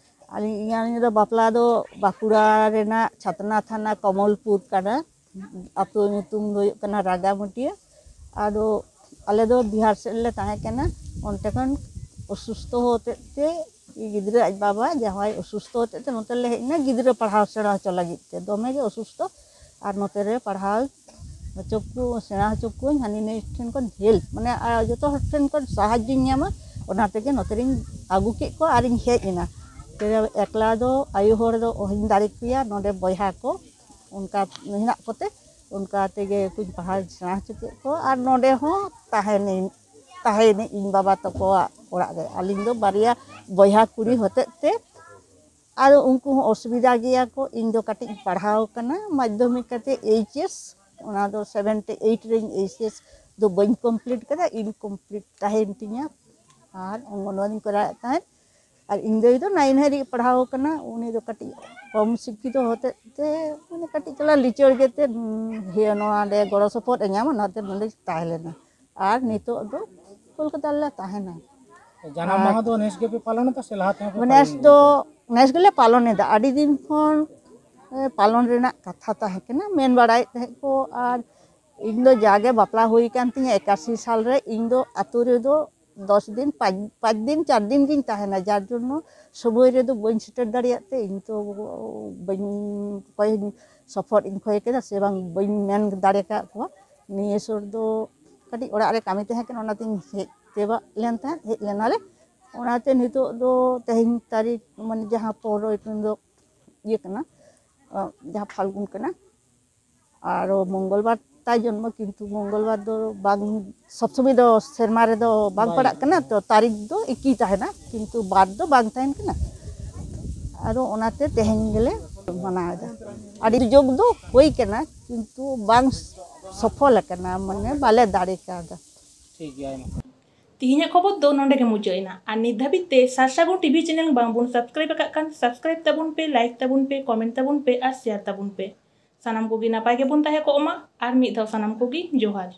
ᱟᱹᱞᱤᱧ, ᱤᱧᱟᱹᱜ ᱫᱚ ᱵᱟᱯᱞᱟ ᱫᱚ ᱵᱟᱸᱠᱩᱲᱟ ᱨᱮᱱᱟᱜ ᱪᱷᱟᱛᱱᱟ ᱛᱷᱟᱱᱟ ᱠᱚᱢᱚᱞᱯᱩᱨ ᱠᱟᱱᱟ᱾ ᱟᱛᱳ ᱧᱩᱛᱩᱢ ᱫᱚ ᱦᱩᱭᱩᱜ ᱠᱟᱱᱟ ᱨᱟᱜᱟᱢᱟᱹᱴᱤᱭᱟᱹ᱾ ᱟᱫᱚ ᱟᱞᱮ ᱫᱚ ᱵᱤᱦᱟᱨ ᱥᱮᱫ ᱞᱮ ᱛᱟᱦᱮᱸ ᱠᱟᱱᱟ᱾ ᱚᱱᱛᱮ ᱠᱷᱚᱱ ᱚᱥᱩᱥᱛᱷᱚ ᱦᱚᱛᱮᱡ ᱛᱮ, ᱜᱤᱫᱽᱨᱟᱹ ᱟᱡ ᱵᱟᱵᱟ ᱡᱟᱶᱟᱭ ᱚᱥᱩᱥᱛᱷᱚ ᱦᱚᱛᱮᱡ ᱛᱮ ᱱᱚᱛᱮ ᱞᱮ ᱦᱮᱡ ᱮᱱᱟ ᱜᱤᱫᱽᱨᱟᱹ ᱯᱟᱲᱦᱟᱣ ᱥᱮᱬᱟ ᱦᱚᱪᱚ ᱞᱟᱹᱜᱤᱫ ᱛᱮ᱾ ᱫᱚᱢᱮ ᱜᱮ ᱚᱥᱩᱥᱛᱷᱚ, ᱟᱨ ᱱᱚᱛᱮ ᱨᱮ ᱯᱟᱲᱦᱟᱣ ᱦᱚᱪᱚ ᱠᱚ, ᱥᱮᱬᱟ ᱦᱚᱪᱚ ᱠᱚᱣᱟᱹᱧ ᱦᱟᱹᱱᱤ ᱱᱟᱹᱭ ᱴᱷᱮᱱ ᱠᱷᱚᱱ ᱦᱮᱞᱯ, ᱢᱟᱱᱮ, ᱟᱨ ᱡᱚᱛᱚ ᱦᱚᱲ ᱴᱷᱮᱱ ᱠᱷᱚᱱ ᱥᱟᱦᱟᱡᱽᱡᱚᱧ ᱧᱟᱢᱟ, ᱚᱱᱟ ᱛᱮᱜᱮ ᱱᱚᱛᱮ ᱨᱤᱧ ᱟᱹᱜᱩ ᱠᱮᱫ ᱠᱚᱣᱟ ᱟᱨᱤᱧ ᱦᱮᱡ ᱮᱱᱟ᱾ ᱛᱚᱵᱮ ᱮᱠᱞᱟ ᱫᱚ ᱟᱭᱳ ᱦᱚᱲ ᱫᱚ ᱚᱦᱚᱧ ᱫᱟᱲᱮ ᱠᱮᱭᱟ, ᱱᱚᱰᱮ ᱵᱚᱭᱦᱟ ᱠᱚ ᱚᱱᱠᱟ ᱦᱮᱱᱟᱜ ᱠᱚᱛᱮ, ᱚᱱᱠᱟ ᱛᱮᱜᱮ ᱠᱚᱧ ᱯᱟᱲᱦᱟᱣ ᱥᱮᱬᱟ ᱦᱚᱪᱚ ᱠᱮᱫ ᱠᱚᱣᱟ᱾ ᱟᱨ ᱱᱚᱰᱮ ᱦᱚᱸ ᱛᱟᱦᱮᱱᱟᱹᱧ, ᱛᱟᱦᱮᱱᱟᱹᱧ ᱤᱧ ᱵᱟᱵᱟ ᱛᱟᱠᱚᱣᱟᱜ ᱚᱲᱟᱜ ᱨᱮ᱾ ᱟᱹᱞᱤᱧ ᱫᱚ ᱵᱟᱨᱭᱟ ᱵᱚᱭᱦᱟ ᱠᱩᱲᱤ ᱦᱚᱛᱮᱡ ᱛᱮ ᱟᱫᱚ ᱩᱱᱠᱩ ᱦᱚᱸ ᱚᱥᱩᱵᱤᱫᱷᱟ ᱜᱮᱭᱟ ᱠᱚ᱾ ᱤᱧ ᱫᱚ ᱠᱟᱹᱴᱤᱡ ᱤᱧ ᱯᱟᱲᱦᱟᱣ ᱠᱟᱱᱟ ᱢᱟᱫᱽᱫᱷᱚᱢᱤᱠ ᱠᱟᱛᱮ, ᱮᱭᱤᱪ ᱮᱥ, ᱚᱱᱟ ᱫᱚ ᱥᱮᱵᱷᱮᱱ ᱴᱩ ᱮᱭᱤᱴ ᱨᱮᱧ ᱮᱭᱤᱪ ᱮᱥ ᱫᱚ ᱵᱟᱹᱧ ᱠᱚᱢᱯᱞᱤᱴ ᱠᱟᱫᱟ, ᱤᱱᱠᱚᱢᱯᱞᱤᱴ ᱛᱟᱦᱮᱸᱭᱮᱱ ᱛᱤᱧᱟ᱾ ᱟᱨ ᱚᱝᱜᱚᱱᱣᱟᱲᱤᱧ ᱠᱚᱨᱟᱣᱮᱫ ᱛᱟᱦᱮᱸᱫ᱾ ᱟᱨ ᱤᱧ ᱫᱟᱹᱭ ᱫᱚ ᱱᱟᱭᱤᱱ ᱦᱟᱹᱨᱤᱡ ᱯᱟᱲᱦᱟᱣ ᱠᱟᱱᱟ, ᱩᱱᱤ ᱫᱚ ᱠᱟᱹᱴᱤᱡ ᱠᱚᱢ ᱥᱤᱠᱠᱷᱤᱛᱚ ᱦᱚᱛᱮᱡ ᱛᱮ, ᱢᱟᱱᱮ, ᱠᱟᱹᱴᱤᱡ ᱛᱟᱞᱟ ᱞᱤᱪᱟᱹᱲ ᱜᱮᱛᱮ, ᱩᱸ, ᱦᱤᱭᱟᱹ, ᱱᱚᱣᱟ ᱨᱮ ᱜᱚᱲᱚ ᱥᱚᱯᱚᱦᱚᱫ ᱮ ᱧᱟᱢᱟ, ᱚᱱᱟᱛᱮ ᱱᱚᱸᱰᱮ ᱛᱟᱦᱮᱸ ᱞᱮᱱᱟ᱾ ᱟᱨ ᱱᱤᱛᱚᱜ ᱫᱚ ᱠᱳᱞᱠᱟᱛᱟ ᱨᱮᱞᱮ ᱛᱟᱦᱮᱱᱟ᱾ ᱡᱟᱱᱟᱢ ᱟᱨ ᱢᱟᱦᱟ ᱫᱚ ᱱᱮᱥ ᱜᱮᱯᱮ ᱯᱟᱞᱚᱱ ᱮᱫᱟ ᱥᱮ ᱞᱟᱦᱟ ᱛᱮᱦᱚᱸ ᱯᱮ ᱱᱮᱥ ᱯᱟᱞᱚᱱ ᱫᱚ, ᱞᱮᱫᱟ? ᱱᱮᱥ ᱜᱮᱞᱮ ᱯᱟᱞᱚᱱ ᱮᱫᱟ᱾ ᱟᱹᱰᱤ ᱫᱤᱱ ᱠᱷᱚᱱ, ᱮ, ᱯᱟᱞᱚᱱ ᱨᱮᱱᱟᱜ ᱠᱟᱛᱷᱟ ᱛᱟᱦᱮᱸ ᱠᱟᱱᱟ, ᱢᱮᱱ ᱵᱟᱲᱟᱭᱮᱫ ᱛᱟᱦᱮᱸᱫ ᱠᱚ᱾ ᱟᱨ ᱤᱧ ᱫᱚ ᱡᱟᱜᱮ ᱵᱟᱯᱞᱟ ᱦᱩᱭ ᱟᱠᱟᱱ ᱛᱤᱧᱟᱹ ᱮᱠᱟᱥᱤ ᱥᱟᱞ ᱨᱮ, ᱤᱧ ᱫᱚ ᱟᱛᱳ ᱨᱮᱫᱚ ᱫᱚᱥ ᱫᱤᱱ, ᱯᱟᱸᱪ, ᱯᱟᱸᱪ ᱫᱤᱱ, ᱪᱟᱨ ᱫᱤᱱ ᱜᱤᱧ ᱛᱟᱦᱮᱱᱟ, ᱡᱟᱨ ᱡᱚᱱᱱᱚ ᱥᱚᱢᱚᱭ ᱨᱮᱫᱚ ᱵᱟᱹᱧ ᱥᱮᱴᱮᱨ ᱫᱟᱲᱮᱭᱟᱜ ᱛᱮ ᱤᱧ ᱛᱚ ᱵᱟᱹᱧ, ᱚᱠᱚᱭ ᱥᱚᱯᱚᱦᱚᱫ ᱤᱧ ᱠᱷᱚᱭ ᱠᱮᱫᱟ ᱥᱮ ᱵᱟᱝ, ᱵᱟᱹᱧ ᱢᱮᱱ ᱫᱟᱲᱮ ᱠᱟᱜ ᱠᱚᱣᱟ᱾ ᱱᱤᱭᱟᱹ ᱥᱩᱨ ᱫᱚ ᱠᱟᱹᱴᱤᱡ ᱚᱲᱟᱜ ᱨᱮ ᱠᱟᱹᱢᱤ ᱛᱟᱦᱮᱸ ᱠᱟᱱᱟ, ᱚᱱᱟᱛᱤᱧ ᱦᱮᱡ ᱪᱟᱵᱟᱜ ᱞᱮᱱ ᱛᱟᱦᱮᱸᱫ, ᱦᱮᱡ ᱞᱮᱱᱟᱞᱮ᱾ ᱚᱱᱟᱛᱮ ᱱᱤᱛᱚᱜ ᱫᱚ ᱛᱮᱦᱮᱧ ᱛᱟᱹᱨᱤᱠᱷ, ᱢᱟᱱᱮ, ᱡᱟᱦᱟᱸ ᱯᱚᱱᱨᱚᱭ ᱫᱚ ᱤᱭᱟᱹ ᱠᱟᱱᱟ, ᱡᱟᱦᱟᱸ ᱯᱷᱟᱞᱜᱩᱱ ᱠᱟᱱᱟ, ᱟᱨᱚ ᱢᱚᱝᱜᱚᱞ ᱵᱟᱨ ᱛᱟᱭ ᱡᱚᱱᱢᱚ, ᱠᱤᱱᱛᱩ ᱢᱚᱝᱜᱚᱞ ᱵᱟᱨ ᱫᱚ ᱵᱟᱝ, ᱥᱚᱵ ᱥᱚᱢᱚᱭ ᱫᱚ ᱥᱮᱨᱢᱟ ᱨᱮᱫᱚ ᱵᱟᱝ ᱵᱟᱭ ᱯᱟᱲᱟᱜ ᱠᱟᱱᱟ, ᱛᱚ ᱛᱟᱹᱨᱤᱠᱷ ᱫᱚ ᱮᱠᱤ ᱛᱟᱦᱮᱱᱟ, ᱠᱤᱱᱛᱩ ᱵᱟᱨ ᱫᱚ ᱵᱟᱝ ᱛᱟᱦᱮᱱ ᱠᱟᱱᱟ᱾ ᱟᱫᱚ ᱚᱱᱟᱛᱮ ᱛᱮᱦᱮᱧ ᱜᱮᱞᱮ ᱢᱟᱱᱟᱣ ᱮᱫᱟ᱾ ᱟᱹᱰᱤ ᱥᱩᱡᱳᱜᱽ ᱫᱚ ᱦᱩᱭ ᱠᱟᱱᱟ, ᱠᱤᱱᱛᱩ ᱵᱟᱝ ᱥᱚᱯᱷᱚᱞ ᱟᱠᱟᱱᱟ, ᱢᱟᱱᱮ, ᱵᱟᱞᱮ ᱫᱟᱲᱮ ᱠᱟᱣᱫᱟ᱾ ᱴᱷᱤᱠ ᱜᱮᱭᱟ, ᱟᱭᱢᱟ ᱥᱟᱨᱦᱟᱣ᱾ ᱛᱤᱦᱤᱧᱟᱜ ᱠᱷᱚᱵᱚᱨ ᱫᱚ ᱱᱚᱸᱰᱮ ᱜᱮ ᱢᱩᱪᱟᱹᱫ ᱮᱱᱟ᱾ ᱟᱨ ᱱᱤᱛ ᱫᱷᱟᱹᱵᱤᱡ ᱛᱮ ᱥᱟᱨᱥᱟᱹᱜᱩᱱ ᱴᱤᱵᱷᱤ ᱪᱮᱱᱮᱞ ᱵᱟᱝ ᱵᱚᱱ ᱥᱟᱵᱥᱠᱨᱟᱭᱤᱵ ᱟᱠᱟᱫ ᱠᱷᱟᱱ, ᱥᱟᱵᱥᱠᱨᱟᱭᱤᱵ ᱛᱟᱵᱚᱱ ᱯᱮ, ᱞᱟᱭᱤᱠ ᱛᱟᱵᱚᱱ ᱯᱮ, ᱠᱚᱢᱮᱱᱴ ᱛᱟᱵᱚᱱ ᱯᱮ ᱟᱨ ᱥᱮᱭᱟᱨ ᱛᱟᱵᱚᱱ ᱯᱮ᱾ ᱥᱟᱱᱟᱢ ᱠᱚᱜᱮ ᱱᱟᱯᱟᱭ ᱜᱮᱵᱚᱱ ᱛᱟᱦᱮᱸ ᱠᱚᱜ ᱢᱟ᱾ ᱟᱨ ᱢᱤᱫ ᱫᱷᱟᱣ ᱥᱟᱱᱟᱢ ᱠᱚᱜᱮ ᱡᱚᱦᱟᱨ᱾